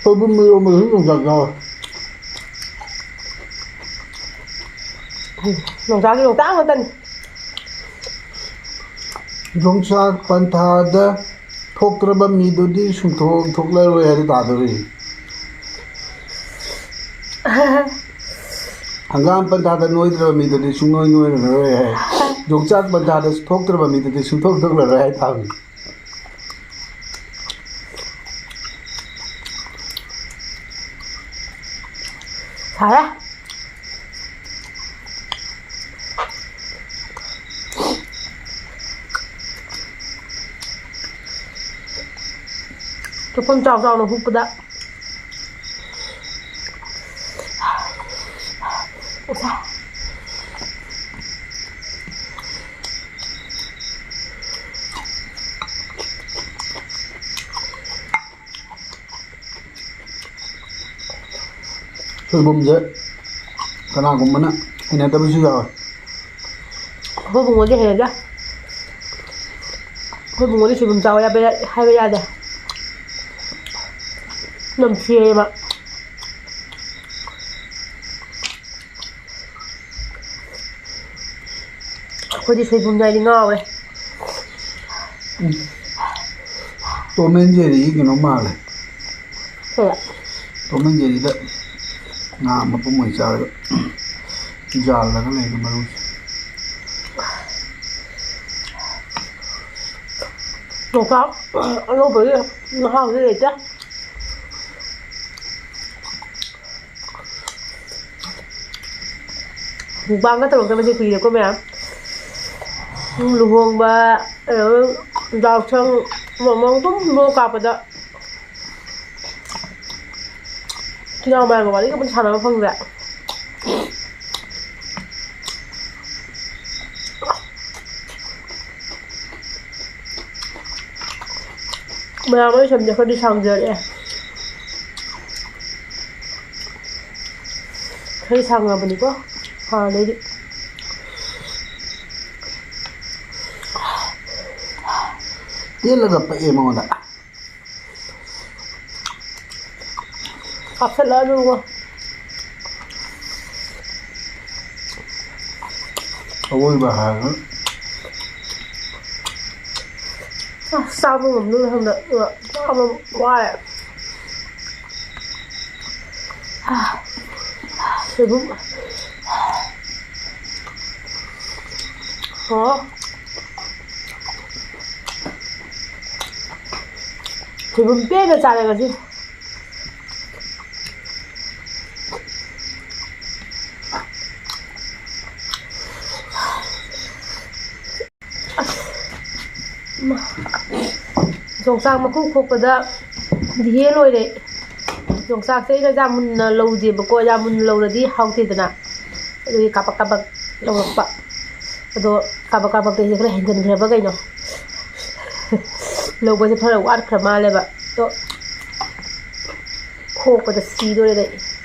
ꯁꯣꯏꯕꯨꯝ ꯏꯔꯣꯝꯕꯗꯁꯨ ꯌꯣꯡꯆꯥꯛ ꯌꯥꯎꯋꯦ꯫ ꯎꯝ, ꯌꯣꯡꯆꯥꯛꯀꯤ ꯌꯣꯡꯆꯥꯛ ꯉꯥꯛꯇꯅꯤ꯫ ꯌꯣꯡꯆꯥꯛ ꯄꯟꯊꯥꯗ ꯊꯣꯛꯇ꯭ꯔꯕ ꯃꯤꯗꯨꯗꯤ ꯁꯨꯡꯊꯣꯛ ꯊꯣꯛꯂꯔꯣꯏ ꯍꯥꯏꯗꯣ ꯇꯥꯗꯣꯔꯤ꯫ ꯍꯪꯒꯥꯝ ꯄꯟꯊꯥꯗ ꯅꯣꯏꯗ꯭ꯔꯕ ꯃꯤꯗꯨꯗꯤ ꯁꯨꯡꯅꯣꯏ ꯅꯣꯏꯔꯔꯣꯏ ꯍꯥꯏ꯫ ꯌꯣꯡꯆꯥꯛ ꯄꯟꯊꯥꯗ ꯊꯣꯛꯇ꯭ꯔꯕ ꯃꯤꯗꯨꯗꯤ ꯁꯨꯡꯊꯣꯛ ꯊꯣꯛꯂꯔꯣꯏ ꯍꯥꯏ ꯇꯥꯕꯅꯤ꯫ ꯁꯥꯔꯦ꯫ ꯆꯥꯛꯈꯨꯝ ꯆꯥꯎ ꯆꯥꯎꯅ ꯍꯨꯛꯄꯗ꯫ ꯎꯁꯥ꯫ ꯁꯣꯏꯕꯨꯝꯁꯦ ꯀꯅꯥꯒꯨꯝꯕꯅ ꯍꯩꯅꯗꯕꯁꯨ ꯌꯥꯎꯋꯦ꯫ ꯑꯩꯈꯣꯏ ꯕꯨꯡꯉꯣꯗꯤ ꯍꯩꯅꯗꯦ꯫ ꯑꯩꯈꯣꯏ ꯕꯨꯡꯉꯣꯗꯤ ꯁꯣꯏꯕꯨꯝ ꯆꯥꯎ ꯌꯥꯕ ꯌꯥ-, ꯍꯥꯏꯕ ꯌꯥꯗꯦ꯫ ꯅꯝꯊꯤꯌꯦꯕ꯫ ꯑꯩꯈꯣꯏꯗꯤ ꯁꯣꯏꯕꯨꯝ ꯆꯥꯏꯗꯤ ꯉꯥꯎꯔꯦ꯫ ꯎꯝ꯫ ꯇꯣꯝ ꯑꯦꯟ ꯖꯦꯔꯤꯒꯤ ꯀꯩꯅꯣ ꯃꯥꯜꯂꯦ꯫ ꯍꯣꯏ꯫ ꯇꯣꯝ ꯑꯦꯟ ꯖꯦꯔꯤꯗ ꯉꯥ ꯃꯄꯨꯝ ꯑꯣꯏꯅ ꯆꯥꯔꯒ ꯌꯥꯜꯂꯒ ꯂꯩꯕ ꯃꯔꯨꯁꯦ꯫ ꯌꯣꯡꯆꯥꯛ ꯑꯅꯧꯕꯒꯤ ꯃꯍꯥꯎꯗꯤ ꯂꯩꯇꯦ꯫ ꯃꯨꯛꯕꯥꯡꯒ ꯇꯧꯔꯛꯇꯕꯁꯦ ꯀꯨꯏꯔꯦꯀꯣ ꯃꯌꯥꯝ꯫ ꯎꯝ, ꯂꯨꯍꯣꯡꯕ, ꯑꯗꯨꯝ ꯌꯥꯎꯁꯪ, ꯑꯃ ꯑꯃ ꯑꯗꯨꯝ ꯃꯣꯔꯣꯛ ꯀꯥꯞꯄꯗ ꯆꯤꯟꯖꯥꯛ ꯃꯌꯥꯝꯒ ꯋꯥꯔꯤꯒ ꯑꯝꯇ ꯁꯥꯟꯅꯕ ꯐꯪꯗꯦ꯫ ꯃꯌꯥꯝ ꯑꯩ ꯁꯝꯁꯦ ꯈꯔꯗꯤ ꯁꯥꯡꯖꯔꯛꯑꯦ꯫ ꯈꯔꯗꯤ ꯁꯥꯡꯉꯕꯅꯤꯀꯣ ꯍꯥꯟꯅꯗꯩꯗꯤ꯫ ꯇꯦꯜꯂꯒ ꯄꯛꯑꯦ ꯃꯉꯣꯟꯗ꯫ ꯀꯥꯞꯁꯤꯜꯂꯛꯑꯅꯨꯀꯣ꯫ ꯑꯋꯣꯏꯕ ꯍꯥꯏꯔꯒ꯫ ꯑꯁ, ꯆꯥꯕ ꯉꯝꯗꯣꯏꯅ ꯈꯪꯗ ꯆꯥꯕ ꯋꯥꯔꯦ꯫ ꯁꯣꯏꯕꯨꯝ꯫ ꯑꯣ꯫ ꯁꯣꯏꯕꯨꯝ ꯄꯦꯟꯅ ꯆꯥꯔꯦ ꯉꯁꯤ꯫ ꯑꯁ, ꯏꯃꯥ꯫ ꯌꯣꯡꯆꯥꯛ ꯃꯀꯨ ꯈꯣꯛꯄꯗ ꯗꯤꯍꯦ ꯂꯣꯏꯔꯦ꯫ ꯌꯣꯡꯆꯥꯛꯁꯦ ꯑꯩꯅ ꯌꯥꯝ ꯃꯨꯟꯅ ꯂꯧꯗꯦꯕꯀꯣ, ꯌꯥꯝ ꯃꯨꯟꯅ ꯂꯧꯔꯗꯤ ꯍꯥꯎꯇꯦꯗꯅ꯫ ꯑꯗꯨꯒꯤ ꯀꯥꯕꯛ ꯀꯥꯕꯛ ꯂꯧꯔꯛꯄ꯫ ꯑꯗꯣ ꯀꯥꯕꯛ ꯀꯥꯕꯛꯇ ꯑꯩꯁꯦ ꯈꯔ ꯍꯦꯟꯖꯤꯟꯈ꯭ꯔꯕ ꯀꯩꯅꯣ꯫ ꯂꯧꯕꯁꯦ ꯈꯔ ꯋꯥꯠꯈ꯭ꯔ ꯃꯥꯜꯂꯦꯕ꯫ ꯑꯗꯣ ꯈꯣꯛꯄꯗ ꯁꯤꯗꯣꯔꯦꯗ ꯑꯩ꯫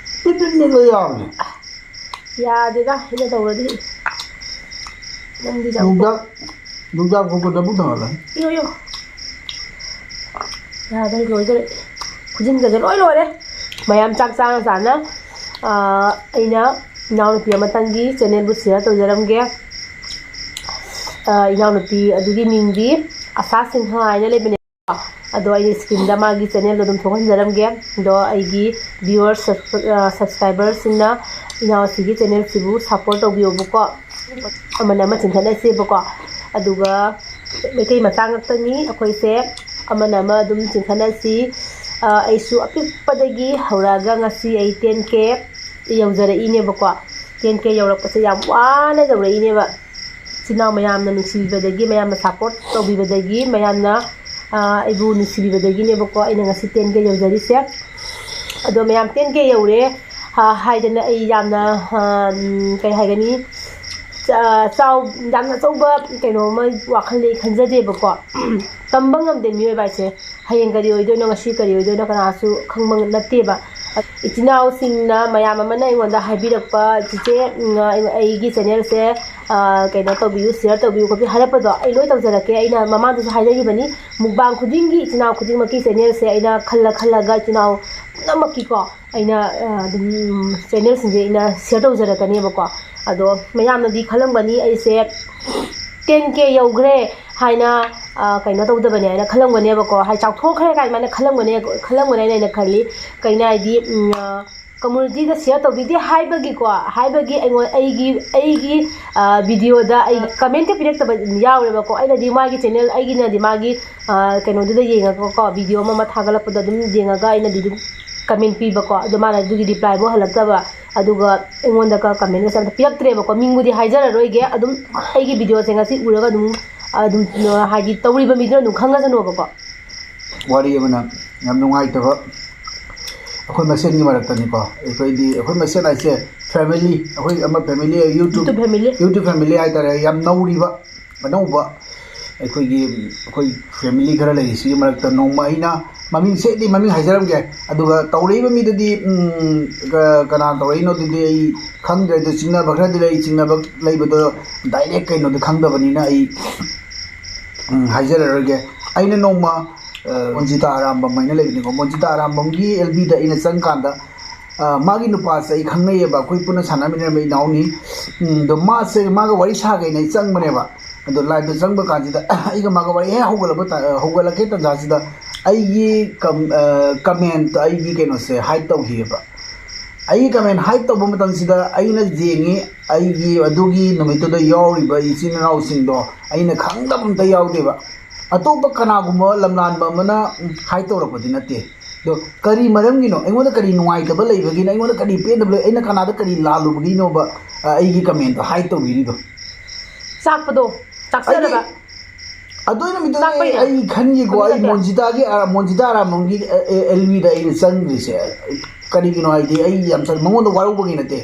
ꯄꯤꯠ ꯄꯤꯠ ꯃꯦꯠꯂ ꯌꯥꯕꯅꯦ꯫ ꯌꯥꯗꯦꯗ ꯑꯩꯅ ꯇꯧꯔꯗꯤ꯫ ꯅꯪꯗꯤ ꯌꯥꯝ ꯌꯣꯡꯆꯥꯛ ꯌꯣꯡꯆꯥꯛ ꯈꯣꯛꯄꯗ ꯑꯃꯨꯛ ꯊꯥꯡꯒꯠꯂꯅꯤ꯫ ꯏꯌꯣ ꯏꯌꯣ꯫ ꯌꯥꯗ꯭ꯔꯦ, ꯂꯣꯏꯗꯣꯔꯦ꯫ ꯈꯨꯖꯤꯟꯒꯁꯦ ꯂꯣꯏ ꯂꯣꯏꯔꯦ꯫ ꯃꯌꯥꯝ ꯆꯥꯛ ꯆꯥꯅ ꯆꯥꯅ, ꯑꯥ, ꯑꯩꯅ ꯏꯅꯥꯎꯅꯨꯄꯤ ꯑꯃꯇꯪꯒꯤ ꯆꯦꯅꯦꯜꯕꯨ ꯁꯤꯌꯔ ꯇꯧꯖꯔꯝꯒꯦ꯫ ꯑꯥ, ꯏꯅꯥꯎꯅꯨꯄꯤ ꯑꯗꯨꯒꯤ ꯃꯤꯡꯗꯤ ꯑꯁꯥ ꯁꯤꯡꯍ ꯍꯥꯏꯅ ꯂꯩꯕꯅꯦ꯫ ꯑꯗꯣ ꯑꯩ ꯁ꯭ꯀ꯭ꯔꯤꯟꯗ ꯃꯥꯒꯤ ꯆꯦꯅꯦꯜꯗꯣ ꯑꯗꯨꯝ ꯊꯣꯛꯍꯟꯖꯔꯝꯒꯦ꯫ ꯑꯗꯣ ꯑꯩꯒꯤ ꯚꯤꯌꯨꯋꯔ ꯁꯕꯁꯀ꯭ꯔꯥꯏꯕꯔꯁꯤꯡꯅ ꯏꯅꯥꯎꯁꯤꯒꯤ ꯆꯦꯅꯦꯜꯁꯤꯕꯨ ꯁꯞꯄꯣꯔꯠ ꯇꯧꯕꯤꯌꯣꯕꯀꯣ꯫ ꯑꯃꯅ ꯑꯃ ꯆꯤꯡꯈꯠꯅꯁꯦꯕꯀꯣ꯫ ꯑꯗꯨꯒ ꯃꯩꯇꯩ ꯃꯆꯥ ꯉꯥꯛꯇꯅꯤ ꯑꯩꯈꯣꯏꯁꯦ꯫ ꯑꯃꯅ ꯑꯃ ꯑꯗꯨꯝ ꯆꯤꯡꯈꯠꯅꯁꯤ꯫ ꯑ, ꯑꯩꯁꯨ ꯑꯄꯤꯛꯄꯗꯒꯤ ꯍꯧꯔꯛꯑꯒ ꯉꯁꯤ ꯑꯩ ꯇꯦꯟ ꯀꯦ ꯌꯧꯖꯔꯛꯏꯅꯦꯕꯀꯣ꯫ ꯇꯦꯟ ꯀꯦ ꯌꯧꯔꯛꯄꯁꯦ ꯌꯥꯝ ꯋꯥꯅ ꯌꯧꯔꯛꯏꯅꯦꯕ꯫ ꯏꯆꯤꯟ ꯏꯅꯥꯎ ꯃꯌꯥꯝꯅ ꯅꯨꯡꯁꯤꯕꯤꯕꯗꯒꯤ, ꯃꯌꯥꯝꯅ ꯁꯞꯄꯣꯔꯠ ꯇꯧꯕꯤꯕꯗꯒꯤ, ꯃꯌꯥꯝꯅ, ꯑ, ꯑꯩꯕꯨ ꯅꯨꯡꯁꯤꯕꯤꯕꯗꯒꯤꯅꯦꯕꯀꯣ ꯑꯩꯅ ꯉꯁꯤ ꯇꯦꯟ ꯀꯦ ꯌꯧꯖꯔꯤꯁꯦ꯫ ꯑꯗꯣ ꯃꯌꯥꯝ ꯇꯦꯟ ꯀꯦ ꯌꯧꯔꯦ, ꯑ, ꯍꯥꯏꯗꯅ ꯑꯩ ꯌꯥꯝꯅ, ꯑ, ꯎꯝ, ꯀꯩ ꯍꯥꯏꯒꯅꯤ, ꯆ-, ꯆꯥꯎ-, ꯌꯥꯝꯅ ꯑꯆꯧꯕ ꯀꯩꯅꯣꯝꯃ ꯋꯥꯈꯜꯗ ꯑꯩ ꯈꯟꯖꯗꯦꯕꯀꯣ꯫ ꯇꯝꯕ ꯉꯝꯗꯦ ꯃꯤꯑꯣꯏꯕ ꯍꯥꯏꯁꯦ꯫ ꯍꯌꯦꯡ ꯀꯔꯤ ꯑꯣꯏꯗꯣꯏꯅꯣ, ꯉꯁꯤ ꯀꯔꯤ ꯑꯣꯏꯗꯣꯏꯅꯣ, ꯀꯅꯥꯁꯨ ꯈꯪꯕ ꯅꯠꯇꯦꯕ꯫ ꯏꯆꯤꯟ ꯏꯅꯥꯎꯁꯤꯡꯅ ꯃꯌꯥꯝ ꯑꯃꯅ ꯑꯩꯉꯣꯟꯗ ꯍꯥꯏꯕꯤꯔꯛꯄ, "ꯆꯤꯆꯦ, ꯎꯝ, ꯑꯩ-, ꯑꯩꯒꯤ ꯆꯦꯅꯦꯜꯁꯦ, ꯑ, ꯀꯩꯅꯣ ꯇꯧꯕꯤꯌꯨ, ꯁꯤꯌꯔ ꯇꯧꯕꯤꯌꯨ ꯈꯣꯠꯄꯤꯌꯨ" ꯍꯥꯏꯔꯛꯄꯗꯣ ꯑꯩ ꯂꯣꯏ ꯇꯧꯖꯔꯛꯀꯦ꯫ ꯑꯩꯅ ꯃꯃꯥꯡꯗꯁꯨ ꯍꯥꯏꯖꯈꯤꯕꯅꯤ, ꯃꯨꯛꯕꯥꯡ ꯈꯨꯗꯤꯡꯒꯤ ꯏꯆꯤꯟ ꯏꯅꯥꯎ ꯈꯨꯗꯤꯡꯃꯛꯀꯤ ꯆꯦꯅꯦꯜꯁꯦ ꯑꯩꯅ ꯈꯜꯂ ꯈꯜꯂꯒ ꯏꯆꯤꯟ ꯏꯅꯥꯎ ꯄꯨꯝꯅꯃꯛꯀꯤꯀꯣ ꯑꯩꯅ, ꯑ, ꯑꯗꯨꯝ ꯆꯦꯅꯦꯜꯁꯤꯡꯁꯦ ꯑꯩꯅ ꯁꯤꯌꯔ ꯇꯧꯖꯔꯛꯀꯅꯦꯕꯀꯣ꯫ ꯑꯗꯣ ꯃꯌꯥꯝꯅꯗꯤ ꯈꯜꯂꯝꯒꯅꯤ ꯑꯩꯁꯦ ꯇꯦꯟ ꯀꯦ ꯌꯧꯈ꯭ꯔꯦ ꯍꯥꯏꯅ, ꯑ, ꯀꯩꯅꯣ ꯇꯧꯗꯕꯅꯦ ꯍꯥꯏꯅ ꯈꯜꯂꯝꯒꯅꯦꯕꯀꯣ, ꯍꯥꯏ, ꯆꯥꯎꯊꯣꯛꯈ꯭ꯔꯦ ꯀꯥꯏꯅ ꯈꯜꯂꯝꯒꯅꯦ, ꯈꯜꯂꯝꯒꯅꯦꯅ ꯑꯩꯅ ꯈꯜꯂꯤ꯫ ꯀꯩꯅꯣ ꯍꯥꯏꯗꯤ, ꯎꯝ, ꯑ, ꯀꯝꯃꯨꯅꯤꯇꯤꯗ ꯁꯤꯌꯔ ꯇꯧꯕꯤꯗꯦ ꯍꯥꯏꯕꯒꯤꯀꯣ, ꯍꯥꯏꯕꯒꯤ ꯑꯩꯉꯣꯟ-, ꯑꯩꯒꯤ, ꯑꯩꯒꯤ, ꯑ, ꯚꯤꯗꯤꯑꯣꯗ ꯑꯩ ꯀꯃꯦꯟꯇ ꯄꯤꯔꯛꯇꯕ ꯌꯥꯎꯔꯦꯕꯀꯣ꯫ ꯑꯩꯅꯗꯤ ꯃꯥꯒꯤ ꯆꯦꯅꯦꯜ, ꯑꯩꯒꯤꯅꯗꯤ ꯃꯥꯒꯤ, ꯑ, ꯀꯩꯅꯣꯗꯨꯗ ꯌꯦꯡꯉꯒꯀꯣ, ꯚꯤꯗꯤꯑꯣ ꯑꯃ ꯑꯃ ꯊꯥꯒꯠꯂꯛꯄꯗ ꯑꯗꯨꯝ ꯌꯦꯡꯉꯒ ꯑꯩꯅꯗꯤ ꯑꯗꯨꯝ ꯀꯃꯦꯟ ꯄꯤꯕꯀꯣ꯫ ꯑꯗꯣ ꯃꯥꯅ ꯑꯗꯨꯒꯤ ꯔꯤꯄ꯭ꯂꯥꯏꯐꯥꯎ ꯍꯜꯂꯛꯇꯕ, ꯑꯗꯨꯒ ꯑꯩꯉꯣꯟꯗꯒ ꯀꯃꯦꯟꯒꯁꯦ ꯑꯝꯇ ꯄꯤꯔꯛꯇ꯭ꯔꯦꯕꯀꯣ꯫ ꯃꯤꯡꯕꯨꯗꯤ ꯍꯥꯏꯖꯔꯔꯣꯏꯒꯦ, ꯑꯗꯨꯝ ꯑꯩꯒꯤ ꯚꯤꯗꯤꯑꯣꯁꯦ ꯉꯁꯤ ꯎꯔꯒ ꯑꯗꯨꯝ, ꯑꯗꯨꯝ, ꯍꯥꯏꯗꯤ ꯇꯧꯔꯤꯕ ꯃꯤꯗꯨꯅ ꯑꯗꯨꯝ ꯈꯪꯉꯁꯅꯣꯕꯀꯣ꯫ ꯋꯥꯔꯤ ꯑꯃꯅ ꯌꯥꯝ ꯅꯨꯡꯉꯥꯏꯇꯕ, ꯑꯩꯈꯣꯏ ꯃꯁꯦꯟꯒꯤ ꯃꯔꯛꯇꯅꯤꯀꯣ, ꯑꯩꯈꯣꯏꯗꯤ, ꯑꯩꯈꯣꯏ ꯃꯁꯦꯟ ꯍꯥꯏꯁꯦ ꯐꯦꯃꯤꯂꯤ, ꯑꯩꯈꯣꯏ ꯑꯃ family, YouTube YouTube family꯫ YouTube family ꯍꯥꯏꯇꯥꯔꯦ, ꯌꯥꯝ ꯅꯧꯔꯤꯕ, ꯑꯅꯧꯕ ꯑꯩꯈꯣꯏꯒꯤ ꯑꯩꯈꯣꯏ ꯐꯦꯃꯤꯂꯤ ꯈꯔ ꯂꯩꯔꯤꯁꯤꯒꯤ ꯃꯔꯛꯇ ꯅꯣꯡꯃ ꯑꯩꯅ, ꯃꯃꯤꯡ ꯁꯦꯠꯇꯤ ꯃꯃꯤꯡ ꯍꯥꯏꯖꯔꯝꯒꯦ, ꯑꯗꯨꯒ ꯇꯧꯔꯛꯏꯕ ꯃꯤꯗꯨꯗꯤ, ꯎꯝ, ꯀ-, ꯀꯅꯥ ꯇꯧꯔꯛꯏꯅꯣ ꯑꯗꯨꯗꯤ ꯑꯩ ꯈꯪꯗ꯭ꯔꯦ꯫ ꯑꯗꯨ ꯆꯤꯡꯅꯕ ꯈꯔꯗꯤ ꯂꯩ, ꯆꯤꯡꯅꯕ ꯂꯩꯕꯗꯣ ꯗꯥꯏꯔꯦꯛ ꯀꯩꯅꯣꯗꯤ ꯈꯪꯗꯕꯅꯤꯅ ꯑꯩ, ꯎꯝ, ꯍꯥꯏꯖꯔꯔꯣꯏꯒꯦ꯫ ꯑꯩꯅ ꯅꯣꯡꯃ, ꯑ, ꯃꯣꯟꯖꯤꯇꯥ ꯑꯔꯥꯝꯕꯝ ꯍꯥꯏꯅ ꯂꯩꯕꯅꯤꯀꯣ, ꯃꯣꯟꯖꯤꯇꯥ ꯑꯔꯥꯝꯕꯝꯒꯤ ꯑꯦꯜ ꯕꯤꯗ ꯑꯩꯅ ꯆꯪꯀꯥꯟꯗ, ꯑ, ꯃꯥꯒꯤ ꯅꯨꯄꯥꯁꯦ ꯑꯩ ꯈꯪꯅꯩꯌꯦꯕ, ꯑꯩꯈꯣꯏ ꯄꯨꯟꯅ ꯁꯥꯟꯅꯃꯤꯟꯅꯔꯝꯕ ꯏꯅꯥꯎꯅꯤ꯫ ꯎꯝ, ꯑꯗꯣ ꯃꯥꯁꯦ, ꯃꯥꯒ ꯋꯥꯔꯤ ꯁꯥꯒꯦꯅ ꯑꯩ ꯆꯪꯕꯅꯦꯕ꯫ ꯑꯗꯣ ꯂꯥꯏꯞꯇ ꯆꯪꯕ ꯀꯥꯟꯁꯤꯗ ꯑꯩꯒ ꯃꯥꯒ ꯋꯥꯔꯤ ꯍꯦꯛ ꯍꯧꯒꯠꯂꯛꯄ ꯇ-, ꯍꯧꯒꯠꯂꯛꯀꯦ ꯇꯥꯟꯖꯥꯁꯤꯗ ꯑꯩꯒꯤ ꯀꯝ-, ꯑ, ꯀꯃꯦꯟꯇ ꯑꯩꯒꯤ ꯀꯩꯅꯣꯁꯦ ꯍꯥꯏꯠ ꯇꯧꯈꯤꯑꯕ꯫ ꯑꯩꯒꯤ ꯀꯃꯦꯟ ꯍꯥꯏꯠ ꯇꯧꯕ ꯃꯇꯝꯁꯤꯗ ꯑꯩꯅ ꯌꯦꯡꯉꯤ, ꯑꯩꯒꯤ ꯑꯗꯨꯒꯤ ꯅꯨꯃꯤꯠꯇꯨꯗ ꯌꯥꯎꯔꯤꯕ ꯏꯆꯤꯟ ꯏꯅꯥꯎꯁꯤꯡꯗꯣ ꯑꯩꯅ ꯈꯪꯗꯕ ꯑꯝꯇ ꯌꯥꯎꯗꯦꯕ꯫ ꯑꯇꯣꯞꯄ ꯀꯅꯥꯒꯨꯝꯕ ꯂꯝꯂꯥꯟꯕ ꯑꯃꯅ, ꯎꯝ, ꯍꯥꯏꯠ ꯇꯧꯔꯛꯄꯗꯤ ꯅꯠꯇꯦ꯫ ꯑꯗꯣ ꯀꯔꯤ ꯃꯔꯝꯒꯤꯅꯣ? ꯑꯩꯉꯣꯟꯗ ꯀꯔꯤ ꯅꯨꯡꯉꯥꯏꯇꯕ ꯂꯩꯕꯒꯤꯅꯣ? ꯑꯩꯉꯣꯟꯗ ꯀꯔꯤ ꯄꯦꯟꯗꯕ ꯂꯩ? ꯑꯩꯅ ꯀꯅꯥꯗ ꯀꯔꯤ ꯂꯥꯜꯂꯨꯕꯒꯤꯅꯣꯕ, ꯑ, ꯑꯩꯒꯤ ꯀꯃꯦꯟꯗꯣ ꯍꯥꯏꯠ ꯇꯧꯕꯤꯔꯤꯗꯣ? ꯆꯥꯛꯄꯗꯣ, ꯆꯥꯛꯆꯔꯕ꯫ ꯑꯩꯗꯤ ꯑꯗꯨ ꯅꯨꯃꯤꯠꯇꯨꯗꯤ ꯆꯥꯛꯄꯩꯅꯦ꯫ ꯑꯩ ꯈꯟꯈꯤꯀꯣ, ꯍꯧꯖꯤꯛ ꯑꯩ ꯅꯠꯇꯦ꯫ ꯃꯣꯟꯖꯤꯇꯥꯒꯤ, ꯑ, ꯃꯣꯟꯖꯤꯇꯥ ꯑꯔꯥꯝꯕꯝꯒꯤ, ꯑ, ꯑꯦ, ꯑꯦꯜ ꯕꯤꯗ ꯑꯩꯅ ꯆꯪꯗ꯭ꯔꯤꯁꯦ ꯀꯔꯤꯒꯤꯅꯣ ꯍꯥꯏꯗꯤ ꯑꯩ ꯌꯥꯝ ꯆꯪ-, ꯃꯉꯣꯟꯗ ꯋꯥꯔꯧꯕꯒꯤ ꯅꯠꯇꯦ꯫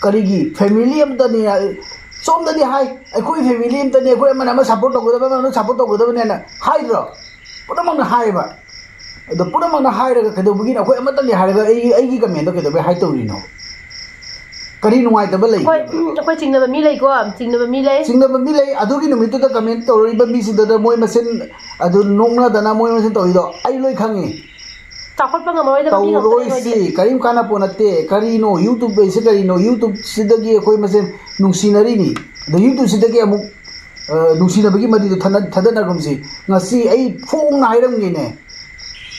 ꯀꯔꯤꯒꯤ? ꯐꯦꯃꯤꯂꯤ ꯑꯝꯇꯅꯤ, ꯑ, ꯁꯣꯝꯗꯗꯤ ꯍꯥꯏ, "ꯑꯩꯈꯣꯏ ꯐꯦꯃꯤꯂꯤ ꯑꯝꯇꯅꯤ, ꯑꯩꯈꯣꯏ ꯑꯃꯅ ꯑꯃ ꯁꯞꯄꯣꯔꯠ ꯇꯧꯒꯗꯕ, ꯑꯃꯅ ꯁꯞꯄꯣꯔꯠ ꯇꯧꯒꯗꯕꯅꯦꯅ" ꯍꯥꯏꯗ꯭ꯔꯣ? ꯄꯨꯝꯅꯃꯛꯅ ꯍꯥꯏꯌꯦꯕ꯫ ꯑꯗꯣ ꯄꯨꯝꯅꯃꯛꯅ ꯍꯥꯏꯔꯒ ꯀꯩꯗꯧꯕꯒꯤꯅꯣ? ꯑꯩꯈꯣꯏ ꯑꯃꯠꯇꯅꯤ ꯍꯥꯏꯔꯒ ꯑꯩ, ꯑꯩꯒꯤ ꯀꯃꯦꯟꯗꯣ ꯀꯩꯗꯧꯕꯩ ꯍꯥꯏꯠ ꯇꯧꯔꯤꯅꯣ? ꯀꯔꯤ ꯅꯨꯡꯉꯥꯏꯇꯕ ꯑꯩꯈꯣꯏ, ꯂꯩꯒꯦꯕ? ꯎꯝ, ꯑꯩꯈꯣꯏ ꯆꯤꯡꯅꯕ ꯃꯤ ꯂꯩꯀꯣ, ꯆꯤꯡꯅꯕ ꯃꯤ ꯂꯩ꯫ ꯆꯤꯡꯅꯕ ꯃꯤ ꯂꯩ꯫ ꯑꯗꯨꯒꯤ ꯅꯨꯃꯤꯠꯇꯨꯗ ꯀꯃꯦꯟ ꯇꯧꯔꯛꯏꯕ ꯃꯤꯁꯤꯡꯗꯨꯗ ꯃꯣꯏ ꯃꯁꯦꯟ ꯑꯗꯨ ꯅꯣꯛꯅꯗꯅ ꯃꯣꯏ ꯃꯁꯦꯟ ꯇꯧꯔꯤꯗꯣ ꯑꯩ ꯂꯣꯏ ꯈꯪꯉꯤ꯫ ꯆꯥꯎꯈꯠꯄ ꯉꯝꯃꯔꯣꯏꯗꯕ ꯃꯤ ꯉꯥꯛꯇꯅꯦ ꯅꯣꯏꯗꯤ꯫ ꯇꯧꯔꯣꯏꯁꯤ, ꯀꯔꯤꯝ ꯀꯥꯟꯅꯄꯣꯠ ꯅꯠꯇꯦ꯫ ꯀꯔꯤꯅꯣ YouTube ꯍꯥꯏꯁꯦ? ꯀꯔꯤꯅꯣ? YouTubeꯁꯤꯗꯒꯤ ꯑꯩꯈꯣꯏ ꯃꯁꯦꯟ ꯅꯨꯡꯁꯤꯅꯔꯤꯅꯤ꯫ ꯑꯗꯣ YouTubeꯁꯤꯗꯒꯤ ꯑꯃꯨꯛ, ꯑ, ꯅꯨꯡꯁꯤꯅꯕꯒꯤ ꯃꯔꯤꯗꯣ ꯊꯅ-, ꯊꯗꯠꯅꯒꯨꯝꯁꯤ꯫ ꯉꯁꯤ ꯑꯩ ꯐꯣꯡꯅ ꯍꯥꯏꯔꯝꯒꯦꯅꯦ,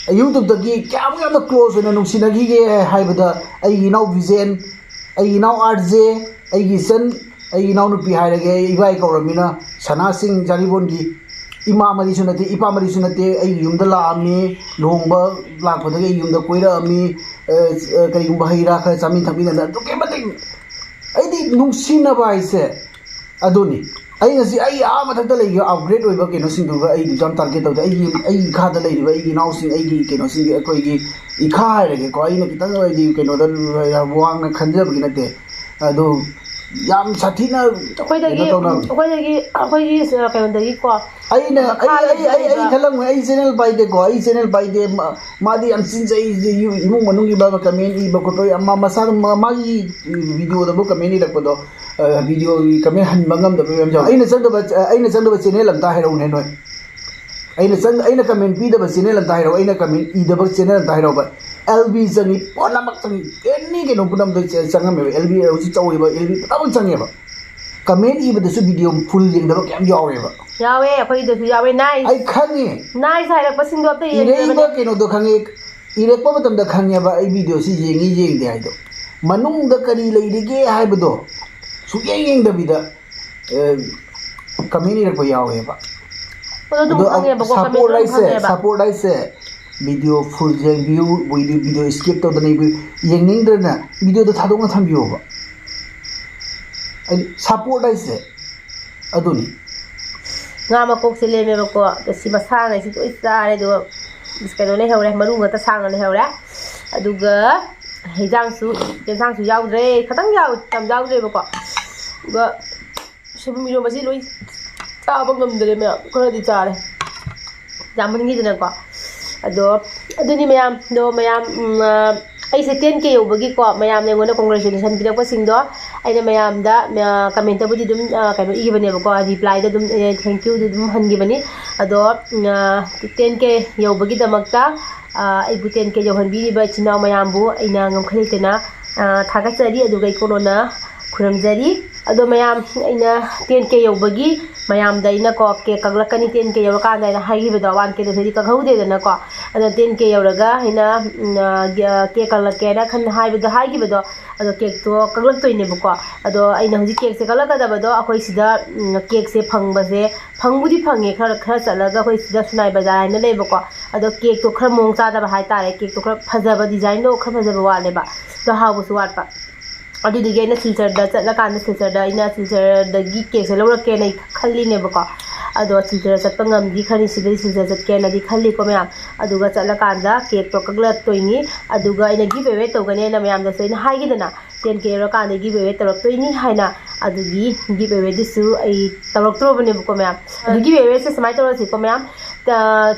YouTubeꯇꯒꯤ ꯀꯌꯥꯃꯨꯛ ꯌꯥꯝꯅ ꯀ꯭ꯂꯣꯖ ꯑꯣꯏꯅ ꯅꯨꯡꯁꯤꯅꯈꯤꯒꯦ ꯍꯥꯏꯕꯗ, ꯑꯩꯒꯤ ꯏꯅꯥꯎ ꯕꯤꯖꯦꯟ, ꯑꯩꯒꯤ ꯏꯅꯥꯎ ꯑꯥꯔ ꯖꯦ, ꯑꯩꯒꯤ ꯏꯆꯟ, ꯑꯩꯒꯤ ꯏꯅꯥꯎꯅꯨꯄꯤ ꯍꯥꯏꯔꯒꯦ, ꯑꯩ ꯏꯕꯥꯏ ꯀꯧꯔꯃꯤꯅ, ꯁꯅꯥꯁꯤꯡ ꯖꯥꯔꯤꯕꯣꯟꯒꯤ ꯏꯃꯥ ꯃꯔꯤꯁꯨ ꯅꯠꯇꯦ, ꯏꯄꯥ ꯃꯔꯤꯁꯨ ꯅꯠꯇꯦ, ꯑꯩꯒꯤ ꯌꯨꯝꯗ ꯂꯥꯛꯑꯝꯃꯤ, ꯂꯨꯍꯣꯡꯕ ꯂꯥꯛꯄꯗꯒꯤ ꯑꯩ ꯌꯨꯝꯗ ꯀꯣꯏꯔꯛꯑꯝꯃꯤ, ꯑ, ꯑ, ꯀꯔꯤꯒꯨꯝꯕ ꯍꯩ ꯔꯥ ꯈꯔ ꯆꯥꯃꯤꯟ ꯊꯛꯃꯤꯟꯅꯗꯅ ꯑꯗꯨꯛꯀꯤ ꯃꯇꯤꯛ ꯑꯩꯗꯤ ꯅꯨꯡꯁꯤꯅꯕ ꯍꯥꯏꯁꯦ ꯑꯗꯨꯅꯤ꯫ ꯑꯩ ꯉꯁꯤ ꯑꯩ ꯑꯥ ꯃꯊꯛꯇ ꯂꯩꯈꯤꯕ ꯑꯞꯒ꯭ꯔꯦꯗ ꯑꯣꯏꯕ ꯀꯩꯅꯣꯁꯤꯡꯗꯨꯒ ꯑꯩ ꯌꯥꯝ ꯇꯥꯔꯒꯦꯠ ꯇꯧꯗꯦ꯫ ꯑꯩꯒꯤ, ꯑꯩꯒꯤ ꯏꯈꯥꯗ ꯂꯩꯔꯤꯕ ꯑꯩꯒꯤ ꯏꯅꯥꯎꯁꯤꯡ, ꯑꯩꯒꯤ ꯀꯩꯅꯣꯁꯤꯡꯒꯤ ꯑꯩꯈꯣꯏꯒꯤ ꯏꯈꯥ ꯍꯥꯏꯔꯒꯦꯀꯣ, ꯑꯩꯅ ꯈꯤꯇꯪ ꯍꯥꯏꯗꯤ ꯀꯩꯅꯣꯗ ꯋꯥꯡꯅ ꯈꯟꯖꯕꯒꯤ ꯅꯠꯇꯦ꯫ ꯑꯗꯨ ꯌꯥꯝ ꯁꯥꯊꯤꯅ ꯑꯩꯈꯣꯏꯗꯒꯤ ꯀꯩꯅꯣ ꯇꯧꯅꯕꯅꯤ꯫ ꯑꯩꯈꯣꯏꯗꯒꯤ ꯑꯩꯈꯣꯏꯒꯤ ꯀꯩꯅꯣꯗꯒꯤꯀꯣ ꯑꯩꯅ ꯑꯩ ꯃꯈꯥꯗ ꯑꯩ ꯑꯩ ꯑꯩ ꯂꯩꯕ ꯈꯜꯂꯝꯃꯣꯏ꯫ ꯑꯩ ꯆꯦꯅꯦꯜ ꯄꯥꯏꯗꯦꯀꯣ꯫ ꯑꯩ ꯆꯦꯅꯦꯜ ꯄꯥꯏꯗꯦ꯫ ꯃꯥ- ꯃꯥꯗꯤ ꯌꯥꯝ ꯆꯤꯟꯖꯩ꯫ ꯌꯨ- ꯏꯃꯨꯡ ꯃꯅꯨꯡꯒꯤ ꯕꯥ- ꯀꯃꯦꯟ ꯏꯕ ꯈꯣꯠꯄ ꯌꯥꯝ ꯃꯥ- ꯃꯁꯥꯗ ꯃꯥ- ꯃꯥꯒꯤ ꯚꯤꯗꯤꯑꯣꯗꯕꯨ ꯀꯃꯦꯟ ꯏꯔꯛꯄꯗꯣ, ꯚꯤꯗꯤꯑꯣꯒꯤ ꯀꯃꯦꯟ ꯍꯟꯕ ꯉꯝꯗꯕ ꯌꯥꯝ ꯌꯥꯎꯋꯦ꯫ ꯑꯩꯅ ꯆꯪꯗꯕ ꯑꯩꯅ ꯆꯪꯗꯕ ꯆꯦꯅꯦꯜ ꯑꯝꯇ ꯍꯥꯏꯔꯛꯎꯅꯦ ꯅꯣꯏ꯫ ꯑꯩꯅ ꯆꯪ ꯑꯩꯅ ꯀꯃꯦꯟ ꯄꯤꯗꯕ ꯆꯦꯅꯦꯜ ꯑꯝꯇ ꯍꯥꯏꯔꯛꯑꯣ꯫ ꯑꯩꯅ ꯀꯃꯦꯟ ꯏꯗꯕ ꯆꯦꯅꯦꯜ ꯑꯝꯇ ꯍꯥꯏꯔꯛꯑꯣꯕ꯫ ꯑꯦꯜ ꯕꯤ ꯆꯪꯉꯤ, ꯄꯨꯝꯅꯃꯛ ꯆꯪꯉꯤ, ꯑꯦꯅꯤ ꯀꯩꯅꯣ ꯄꯨꯝꯅꯃꯛꯇ ꯆ- ꯆꯪꯉꯝꯃꯦꯕ꯫ ꯑꯦꯜ ꯕꯤ ꯍꯧꯖꯤꯛ ꯆꯥꯎꯋꯦꯕ, ꯑꯦꯜ ꯕꯤ ꯄꯨꯝꯅꯃꯛ ꯆꯪꯉꯦꯕ꯫ ꯀꯃꯦꯟ ꯏꯕꯗꯁꯨ ꯚꯤꯗꯤꯑꯣ ꯐꯨꯜ ꯌꯦꯡꯗꯕ ꯀꯌꯥꯝ ꯌꯥꯎꯋꯦꯕ꯫ ꯌꯥꯎꯋꯦ, ꯑꯩꯈꯣꯏꯗꯁꯨ ꯌꯥꯎꯋꯦ꯫ ꯅꯥꯏꯁ ꯑꯩ ꯈꯪꯉꯤ꯫ ꯅꯥꯏꯁ ꯍꯥꯏꯔꯛꯄꯁꯤꯡꯗꯣ ꯑꯝꯇ ꯏꯔꯛꯏꯕ ꯌꯦꯡꯗ꯭ꯔꯕꯅꯦ꯫ ꯀꯩꯅꯣꯗꯣ ꯈꯪꯉꯤ꯫ ꯏꯔꯛꯄ ꯃꯇꯝꯗ ꯈꯪꯉꯦꯕ ꯑꯩ ꯚꯤꯗꯤꯑꯣꯁꯤ ꯌꯦꯡꯉꯤ ꯌꯦꯡꯗꯦ ꯍꯥꯏꯗꯣ꯫ ꯃꯅꯨꯡꯗ ꯀꯔꯤ ꯂꯩꯔꯤꯒꯦ ꯍꯥꯏꯕꯗꯣ ꯁꯨꯛꯌꯦꯡ ꯌꯦꯡꯗꯕꯤꯗ ꯀꯃꯦꯟ ꯏꯔꯛꯄ ꯌꯥꯎꯋꯦꯕ꯫ ꯑꯗꯣ ꯑꯗꯨꯝ ꯑꯗꯣ ꯈꯪꯉꯦꯕꯀꯣ, ꯁꯄꯣꯔꯠ ꯀꯃꯦꯟ ꯑꯗꯨꯝ ꯍꯥꯏꯁꯦ ꯈꯪꯉꯦꯕ꯫ ꯁꯄꯣꯔꯠ ꯍꯥꯏꯁꯦ ꯚꯤꯗꯤꯑꯣ ꯐꯨꯜ ꯌꯦꯡꯕꯤꯌꯨ, ꯚꯤꯗꯤꯑꯣ ꯁ꯭ꯀꯤꯞ ꯇꯧꯗꯅ ꯌꯦꯡꯕꯤꯌꯨ꯫ ꯌꯦꯡꯅꯤꯡꯗ꯭ꯔꯅ ꯚꯤꯗꯤꯑꯣꯗꯣ ꯊꯥꯗꯣꯛꯅ ꯊꯝꯕꯤꯌꯣꯕ꯫ ꯍꯥꯏꯗꯤ ꯁꯄꯣꯔꯠ ꯍꯥꯏꯁꯦ ꯑꯗꯨꯅꯤ꯫ ꯉꯥ ꯃꯀꯣꯛꯁꯦ ꯂꯦꯝꯃꯦꯕꯀꯣ, ꯑꯗꯣ ꯁꯤ ꯃꯁꯥꯉꯩꯁꯤ ꯂꯣꯏ ꯆꯥꯔꯦ꯫ ꯑꯗꯨꯒ ꯀꯩꯅꯣ ꯂꯩꯍꯧꯔꯦ, ꯃꯔꯨ ꯉꯥꯛꯇ ꯁꯥꯡꯅ ꯂꯩꯍꯧꯔꯦ꯫ ꯑꯗꯨꯒ ꯍꯦꯟꯖꯥꯡꯁꯨ ꯍꯦꯟꯖꯥꯡꯁꯨ ꯌꯥꯎꯗ꯭ꯔꯦ, ꯈꯤꯇꯪ ꯌꯥꯎ ꯌꯥꯝ ꯌꯥꯎꯗ꯭ꯔꯦꯕꯀꯣ꯫ ꯑꯗꯨꯒ ꯁꯣꯏꯕꯨꯝ ꯏꯔꯣꯝꯕꯁꯤ ꯂꯣꯏ ꯆꯥꯕ ꯉꯝꯗ꯭ꯔꯦ ꯃꯌꯥꯝ, ꯈꯔꯗꯤ ꯆꯥꯔꯦ ꯌꯥꯝꯃꯟꯈꯤꯗꯅꯀꯣ꯫ ꯑꯗꯣ ꯑꯗꯨꯅꯤ ꯃꯌꯥꯝ꯫ ꯑꯗꯣ ꯃꯌꯥꯝ, ꯎꯝ, ꯑ, ꯑꯩꯁꯦ ꯇꯦꯟ ꯀꯦ ꯌꯧꯕꯒꯤꯀꯣ, ꯃꯌꯥꯝꯅ ꯑꯩꯉꯣꯟꯗ ꯀꯣꯡꯒ꯭ꯔꯦꯆꯨꯂꯦꯁꯟ ꯄꯤꯔꯛꯄꯁꯤꯡꯗꯣ ꯑꯩꯅ ꯃꯌꯥꯝꯗ, ꯑ, ꯀꯃꯦꯟꯇꯕꯨꯗꯤ ꯑꯗꯨꯝ, ꯑ, ꯀꯩꯅꯣ ꯏꯈꯤꯕꯅꯦꯕꯀꯣ, ꯔꯤꯄ꯭ꯂꯥꯏꯗ ꯑꯗꯨꯝ, ꯑ, ꯊꯦꯡꯀ꯭ꯌꯨꯗꯤ ꯑꯗꯨꯝ ꯍꯟꯈꯤꯕꯅꯤ꯫ ꯑꯗꯣ, ꯎꯝ, ꯑ, ꯇꯦꯟ ꯀꯦ ꯌꯧꯕꯒꯤꯗꯃꯛꯇ, ꯑ, ꯑꯩꯕꯨ ꯇꯦꯟ ꯀꯦ ꯌꯧꯍꯟꯕꯤꯔꯤꯕ ꯏꯆꯤꯟ ꯏꯅꯥꯎ ꯃꯌꯥꯝꯕꯨ ꯑꯩꯅ ꯉꯝꯈꯩ ꯂꯩꯇꯅ, ꯑ, ꯊꯥꯒꯠꯆꯔꯤ꯫ ꯑꯗꯨꯒ ꯏꯀꯣꯟ ꯀꯣꯟꯅ ꯈꯨꯔꯨꯝꯖꯔꯤ꯫ ꯑꯗꯣ ꯃꯌꯥꯝ, ꯑꯩꯅ ꯇꯦꯟ ꯀꯦ ꯌꯧꯕꯒꯤ ꯃꯌꯥꯝꯗ ꯑꯩꯅꯀꯣ, ꯀꯦꯛ ꯀꯛꯂꯛꯀꯅꯤ, ꯇꯦꯟ ꯀꯦ ꯌꯧꯔꯀꯥꯟꯗ ꯑꯩꯅ ꯍꯥꯏꯈꯤꯕꯗꯣ, ꯋꯥꯟ ꯀꯦꯗꯁꯨꯗꯤ ꯀꯛꯍꯧꯗꯦꯗꯅꯀꯣ꯫ ꯑꯗꯣ ꯇꯦꯟ ꯀꯦ ꯌꯧꯔꯒ ꯑꯩꯅ, ꯎꯝ, ꯑ, ꯒ-, ꯀꯦꯛ ꯀꯛꯂꯛꯀꯦꯅ ꯈꯟ-, ꯍꯥꯏꯕꯗꯣ, ꯍꯥꯏꯈꯤꯕꯗꯣ, ꯑꯗꯣ ꯀꯦꯛꯇꯣ ꯀꯛꯂꯛꯇꯣꯏꯅꯦꯕꯀꯣ꯫ ꯑꯗꯣ ꯑꯩꯅ ꯍꯧꯖꯤꯛ ꯀꯦꯛꯁꯦ ꯀꯛꯂꯛꯀꯗꯕꯗꯣ, ꯑꯩꯈꯣꯏ ꯁꯤꯗ, ꯎꯝ, ꯀꯦꯛꯁꯦ ꯐꯪꯕꯁꯦ, ꯐꯪꯕꯨꯗꯤ ꯐꯪꯉꯦ, ꯈꯔ, ꯈꯔ ꯆꯠꯂꯒ ꯑꯩꯈꯣꯏ ꯁꯤꯗ ꯁꯨꯅꯥꯏ ꯕꯖꯥꯔ ꯍꯥꯏꯅ ꯂꯩꯕꯀꯣ꯫ ꯑꯗꯣ ꯀꯦꯛꯇꯣ ꯈꯔ ꯃꯑꯣꯡ ꯆꯥꯗꯕ ꯍꯥꯏꯇꯥꯔꯦ, ꯀꯦꯛꯇꯣ ꯈꯔ ꯐꯖꯕ, ꯗꯤꯖꯥꯏꯟꯗꯣ ꯈꯔ ꯐꯖꯕ ꯋꯥꯠꯂꯦꯕ, ꯑꯗꯣ ꯍꯥꯎꯕꯁꯨ ꯋꯥꯠꯄ꯫ ꯑꯗꯨꯗꯨꯒꯤ ꯑꯩꯅ ꯁꯤꯜꯆꯔꯗ ꯆꯠꯂꯀꯥꯟꯗ, ꯁꯤꯜꯆꯔꯗ ꯑꯩꯅ ꯁꯤꯜꯆꯔꯗꯒꯤ ꯀꯦꯛꯁꯦ ꯂꯧꯔꯛꯀꯦꯅ ꯑꯩ ꯈꯜꯂꯤꯅꯦꯕꯀꯣ꯫ ꯑꯗꯣ ꯁꯤꯜꯆꯔ ꯆꯠꯄ ꯉꯝꯗꯤ ꯈꯔꯅꯤ, ꯁꯤꯗꯩ ꯁꯤꯜꯆꯔ ꯆꯠꯀꯦꯅꯗꯤ ꯈꯜꯂꯤꯀꯣ ꯃꯌꯥꯝ꯫ ꯑꯗꯨꯒ ꯆꯠꯂꯀꯥꯟꯗ ꯀꯦꯛꯇꯣ ꯀꯛꯂꯛꯇꯣꯏꯅꯤ꯫ ꯑꯗꯨꯒ ꯑꯩꯅ ꯒꯤꯐ ꯑꯦꯋꯦ ꯇꯧꯒꯅꯦꯅ ꯃꯌꯥꯝꯗꯁꯨ ꯑꯩꯅ ꯍꯥꯏꯈꯤꯗꯅ, ꯇꯦꯟ ꯀꯦ ꯌꯧꯔꯀꯥꯟꯗ ꯒꯤꯞ ꯑꯦꯋꯦ ꯇꯧꯔꯛꯇꯣꯏꯅꯤ ꯍꯥꯏꯅ꯫ ꯑꯗꯨꯒꯤ ꯒꯤꯞ ꯑꯦꯋꯦꯗꯨꯁꯨ ꯑꯩ ꯇꯧꯔꯛꯇ꯭ꯔꯕꯅꯦꯕꯀꯣ ꯃꯌꯥꯝ꯫ ꯑꯗꯨ ꯒꯤꯞ ꯑꯦꯋꯦꯁꯦ ꯁꯨꯃꯥꯏꯅ ꯇꯧꯔꯁꯤꯀꯣ ꯃꯌꯥꯝ꯫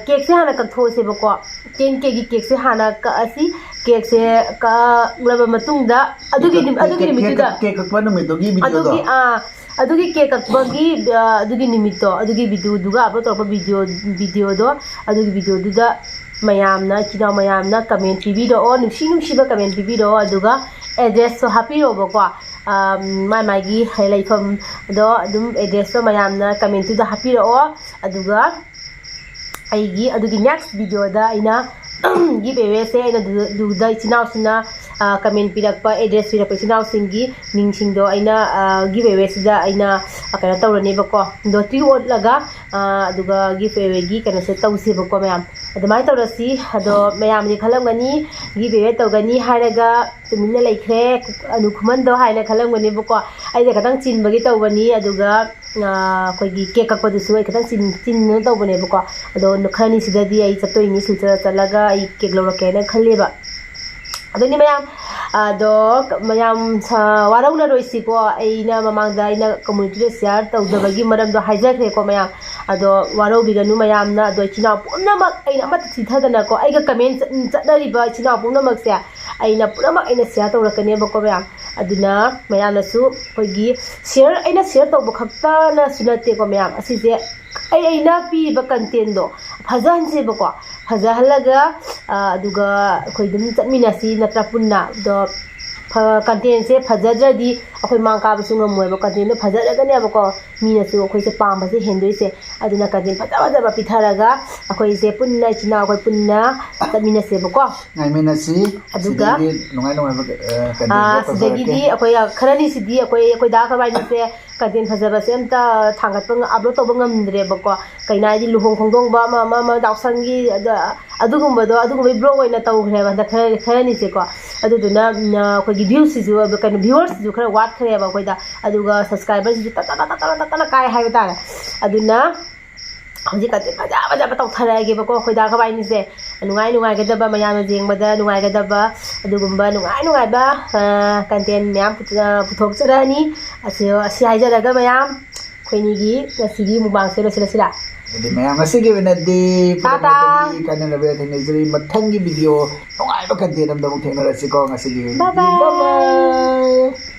ꯀꯦꯛꯁꯦ ꯍꯥꯟꯅ ꯀꯛꯊꯣꯛꯑꯁꯦꯕꯀꯣ꯫ ꯇꯦꯟ ꯀꯦꯒꯤ ꯀꯦꯛꯁꯦ ꯍꯥꯟꯅ ꯀꯛꯑꯁꯤ꯫ ꯀꯦꯛꯁꯦ ꯀꯛꯂꯕ ꯃꯇꯨꯡꯗ ꯑꯗꯨꯒꯤ ꯅꯨꯃꯤ- ꯑꯗꯨꯒꯤ ꯅꯨꯃꯤꯠꯇꯨꯗ, ꯀꯦꯛ ꯀꯛꯄ ꯅꯨꯃꯤꯠꯇꯨꯒꯤ ꯚꯤꯗꯤꯑꯣꯗꯣ꯫ ꯑꯗꯨꯒꯤ ꯑꯥ ꯑꯗꯨꯒꯤ ꯀꯦꯛ ꯀꯛꯄꯒꯤ ꯑ, ꯑꯗꯨꯒꯤ ꯅꯨꯃꯤꯠꯇꯣ, ꯑꯗꯨꯒꯤ ꯚꯤꯗꯤꯑꯣꯗꯨꯒ ꯑꯞꯂꯣꯗ ꯇꯧꯔꯛꯄ ꯚꯤꯗꯤꯑꯣ ꯚꯤꯗꯤꯑꯣꯗꯣ ꯑꯗꯨꯒꯤ ꯚꯤꯗꯤꯑꯣꯗꯨꯗ ꯃꯌꯥꯝꯅ, ꯏꯆꯤꯟ ꯏꯅꯥꯎ ꯃꯌꯥꯝꯅ ꯀꯃꯦꯟ ꯄꯤꯕꯤꯔꯛꯑꯣ, ꯅꯨꯡꯁꯤ ꯅꯨꯡꯁꯤꯕ ꯀꯃꯦꯟ ꯄꯤꯕꯤꯔꯛꯑꯣ꯫ ꯑꯗꯨꯒ ꯑꯦꯗ꯭ꯔꯦꯁꯁꯨ ꯍꯥꯞꯄꯤꯔꯛꯑꯣꯕꯀꯣ꯫ ꯑ, ꯃꯥꯏ ꯃꯥꯒꯤ ꯂꯩꯐꯝꯗꯣ ꯑꯗꯨꯝ ꯑꯦꯗ꯭ꯔꯦꯁꯇꯣ ꯃꯌꯥꯝꯅ ꯀꯃꯦꯟꯇꯨꯗ ꯍꯥꯞꯄꯤꯔꯛꯑꯣ꯫ ꯑꯗꯨꯒ ꯑꯩꯒꯤ ꯑꯗꯨꯒꯤ ꯅꯦꯛꯁ ꯚꯤꯗꯤꯑꯣꯗ ꯑꯩꯅ ꯒꯤꯞ ꯑꯦꯋꯦꯁꯦ ꯑꯩꯅ ꯑꯗꯨꯗ ꯏꯆꯤꯟ ꯏꯅꯥꯎꯁꯤꯡꯅ ꯀꯃꯦꯟ ꯄꯤꯔꯛꯄ, ꯑꯦꯗ꯭ꯔꯦꯁ ꯄꯤꯔꯛꯄ ꯏꯆꯤꯟ ꯏꯅꯥꯎꯁꯤꯡꯒꯤ ꯃꯤꯡꯁꯤꯡꯗꯣ ꯑꯩꯅ ꯒꯤꯞ ꯑꯦꯋꯦꯁꯤꯗ ꯑꯩꯅ ꯀꯩꯅꯣ ꯇꯧꯔꯅꯦꯕꯀꯣ, ꯂꯣꯇ꯭ꯔꯤ ꯑꯣꯠꯂꯒ ꯑꯗꯨꯒ ꯒꯤꯞ ꯑꯦꯋꯦꯒꯤ ꯀꯩꯅꯣꯁꯦ ꯇꯧꯁꯦꯕꯀꯣ ꯃꯌꯥꯝ꯫ ꯑꯗꯨꯃꯥꯏꯅ ꯇꯧꯔꯁꯤ꯫ ꯑꯗꯣ ꯃꯌꯥꯝꯗꯤ ꯈꯜꯂꯝꯒꯅꯤ ꯒꯤꯞ ꯑꯦꯋꯦ ꯇꯧꯒꯅꯤ ꯍꯥꯏꯔꯒ ꯇꯨꯃꯤꯟꯅ ꯂꯩꯈ꯭ꯔꯦ, ꯑꯅꯨ ꯈꯨꯃꯟꯗꯣ ꯍꯥꯏꯅ ꯈꯜꯂꯝꯒꯅꯦꯕꯀꯣ꯫ ꯑꯩꯁꯦ ꯈꯤꯇꯪ ꯆꯤꯟꯕꯒꯤ ꯇꯧꯕꯅꯤ꯫ ꯑꯗꯨꯒ ꯑꯩꯈꯣꯏꯒꯤ ꯀꯦꯛ ꯀꯛꯄꯗꯨꯁꯨ ꯑꯩ ꯈꯤꯇꯪ ꯆꯤꯟ- ꯆꯤꯟꯗꯅ ꯇꯧꯕꯅꯦꯕꯀꯣ꯫ ꯑꯗꯣ ꯈꯔꯅꯤꯁꯤꯗꯗꯤ ꯑꯩ ꯆꯠꯇꯣꯏꯅꯤ ꯁꯤꯜꯆꯔ ꯆꯠꯂꯒ ꯑꯩ ꯀꯦꯛ ꯂꯧꯔꯛꯀꯦ ꯍꯥꯏꯅ ꯈꯜꯂꯦꯕ꯫ ꯑꯗꯨꯅꯤ ꯃꯌꯥꯝ, ꯑꯗꯣ ꯃꯌꯥꯝ ꯋꯥꯔꯧꯅꯔꯣꯏꯁꯤꯀꯣ꯫ ꯑꯩꯅ ꯃꯃꯥꯡꯗ ꯑꯩꯅ ꯀꯝꯃꯨꯅꯤꯇꯤꯗ ꯁꯤꯌꯥꯔ ꯇꯧꯗꯕꯒꯤ ꯃꯔꯝꯗꯣ ꯍꯥꯏꯖꯈ꯭ꯔꯦꯀꯣ ꯃꯌꯥꯝ꯫ ꯑꯗꯣ ꯋꯥꯔꯧꯕꯤꯒꯅꯨ ꯃꯌꯥꯝꯅ꯫ ꯑꯗꯣ ꯏꯆꯤꯟ ꯏꯅꯥꯎ ꯄꯨꯝꯅꯃꯛ ꯑꯩꯅ ꯑꯃꯠꯇ ꯆꯤꯊꯗꯅꯀꯣ, ꯑꯩꯒ ꯀꯃꯦꯟ ꯆꯠꯅꯔꯤꯕ ꯏꯆꯤꯟ ꯏꯅꯥꯎ ꯄꯨꯝꯅꯃꯛꯁꯦ ꯑꯩꯅ ꯄꯨꯝꯅꯃꯛ ꯑꯩꯅ ꯁꯤꯌꯥꯔ ꯇꯧꯔꯛꯀꯅꯦꯕꯀꯣ ꯃꯌꯥꯝ꯫ ꯑꯗꯨꯅ ꯃꯌꯥꯝꯅꯁꯨ ꯑꯩꯈꯣꯏꯒꯤ ꯁꯤꯌꯥꯔ, ꯑꯩꯅ ꯁꯤꯌꯥꯔ ꯇꯧꯕ ꯈꯛꯇꯅꯁꯨ ꯅꯠꯇꯦꯀꯣ ꯃꯌꯥꯝ, ꯑꯁꯤꯁꯦ ꯑꯩ ꯑꯩꯅ ꯄꯤꯔꯤꯕ ꯀꯟꯇꯦꯟꯗꯣ ꯐꯖꯍꯟꯁꯦꯕꯀꯣ꯫ ꯐꯖꯍꯜꯂꯒ ꯑꯗꯨꯒ ꯑꯩꯈꯣꯏ ꯑꯗꯨꯝ ꯆꯠꯃꯤꯟꯅꯁꯤ ꯅꯠꯇ꯭ꯔꯥ ꯄꯨꯟꯅ꯫ ꯑꯗꯣ ꯀꯟꯇꯦꯟꯁꯦ ꯐꯖꯗ꯭ꯔꯗꯤ ꯑꯩꯈꯣꯏ ꯃꯥꯡ ꯀꯥꯕꯁꯨ ꯉꯝꯃꯣꯏꯕ꯫ ꯀꯟꯇꯦꯟꯗꯣ ꯐꯖꯔꯒꯅꯦꯕꯀꯣ ꯃꯤꯅꯁꯨ ꯑꯩꯈꯣꯏꯁꯦ ꯄꯥꯝꯕꯁꯦ ꯍꯦꯟꯗꯣꯏꯁꯦ꯫ ꯑꯗꯨꯅ ꯀꯟꯇꯦꯟ ꯐꯖ ꯐꯖꯕ ꯄꯤꯊꯔꯒ ꯑꯩꯈꯣꯏꯁꯦ ꯄꯨꯟꯅ ꯏꯆꯤꯟ ꯏꯅꯥꯎ ꯑꯩꯈꯣꯏ ꯄꯨꯟꯅ ꯆꯠꯃꯤꯟꯅꯁꯦꯕꯀꯣ꯫ ꯉꯥꯏꯃꯤꯟꯅꯁꯤ꯫ ꯑꯗꯨꯒ ꯁꯤꯗꯒꯤ ꯅꯨꯡꯉꯥꯏ ꯅꯨꯡꯉꯥꯏꯕ ꯀꯟꯇꯦꯟ ꯁꯤꯗꯒꯤꯗꯤ ꯑꯩꯈꯣꯏ ꯈꯔꯅꯤꯁꯤꯗꯤ ꯑꯩꯈꯣꯏ ꯑꯩꯈꯣꯏ ꯗꯥ ꯈꯔꯕꯥꯏꯅꯁꯦ ꯀꯟꯇꯦꯟ ꯐꯖꯕꯁꯦ ꯑꯝꯇ ꯊꯥꯡꯒꯠꯄ ꯑꯞꯂꯣꯗ ꯇꯧꯕ ꯉꯝꯗ꯭ꯔꯦꯕꯀꯣ꯫ ꯀꯩꯅꯣ ꯍꯥꯏꯗꯤ ꯂꯨꯍꯣꯡ ꯈꯣꯡꯗꯣꯡꯕ ꯑꯃ ꯑꯃ ꯑꯃ ꯌꯥꯎꯁꯪꯒꯤ ꯑꯗꯨꯒꯨꯝꯕꯗꯣ ꯑꯗꯨꯒꯨꯝꯕꯒꯤ ꯕ꯭ꯂꯣꯛ ꯑꯣꯏꯅ ꯇꯧꯈ꯭ꯔꯦꯕ ꯍꯟꯗꯛ ꯈꯔ ꯈꯔꯅꯤꯁꯦꯀꯣ꯫ ꯑꯗꯨꯗꯨꯅ ꯑꯩꯈꯣꯏꯒꯤ ꯚ꯭ꯌꯨꯁꯤꯁꯨ ꯀꯩꯅꯣ ꯚ꯭ꯌꯨꯋꯔꯁꯤꯁꯨ ꯈꯔ ꯋꯥꯠꯈ꯭ꯔꯦꯕ ꯑꯩꯈꯣꯏꯗ꯫ ꯑꯗꯨꯒ ꯁꯕꯁꯀ꯭ꯔꯥꯏꯕꯔꯁꯤꯁꯨ ꯇꯠꯇꯅ ꯇꯠꯇꯅ ꯇꯠꯇꯅ ꯀꯥꯏ ꯍꯥꯏꯕ ꯇꯥꯔꯦ꯫ ꯑꯗꯨꯅ ꯍꯧꯖꯤꯛ ꯀꯟꯇꯦꯟ ꯐꯖ ꯐꯖꯕ ꯇꯧꯊꯔꯛꯑꯒꯦꯕꯀꯣ ꯑꯩꯈꯣꯏ ꯗꯥ ꯈꯔꯕꯥꯏꯅꯁꯦ꯫ ꯅꯨꯡꯉꯥꯏ ꯅꯨꯡꯉꯥꯏꯒꯗꯕ, ꯃꯌꯥꯝꯅ ꯌꯦꯡꯕꯗ ꯅꯨꯡꯉꯥꯏꯒꯗꯕ ꯑꯗꯨꯒꯨꯝꯕ ꯅꯨꯡꯉꯥꯏ ꯅꯨꯡꯉꯥꯏꯕ ꯀꯟꯇꯦꯟ ꯃꯌꯥꯝ ꯄꯨꯊꯣꯛꯆꯔꯛꯑꯅꯤ꯫ ꯑꯁꯤ ꯑꯁꯤ ꯍꯥꯏꯖꯔꯒ ꯃꯌꯥꯝ, ꯑꯩꯈꯣꯏꯅꯤꯒꯤ ꯉꯁꯤꯒꯤ ꯃꯨꯛꯕꯥꯡꯁꯦ ꯂꯣꯏꯁꯤꯜꯂꯁꯤꯔꯥ? ꯑꯗꯨꯗꯤ ꯃꯌꯥꯝ ꯉꯁꯤꯒꯤ ꯑꯣꯏꯅꯗꯤ ꯇꯥꯇꯥ꯫ ꯀꯥꯟꯅꯅꯕ ꯊꯦꯡꯅꯖꯔꯤ꯫ ꯃꯊꯪꯒꯤ ꯚꯤꯗꯤꯑꯣ ꯅꯨꯡꯉꯥꯏꯕ ꯀꯟꯇꯦꯟ ꯑꯃꯗ ꯑꯃꯨꯛ ꯊꯦꯡꯅꯔꯁꯤꯀꯣ꯫ ꯉꯁꯤꯒꯤ ꯑꯣꯏꯅꯗꯤ Bye bye. Bye bye.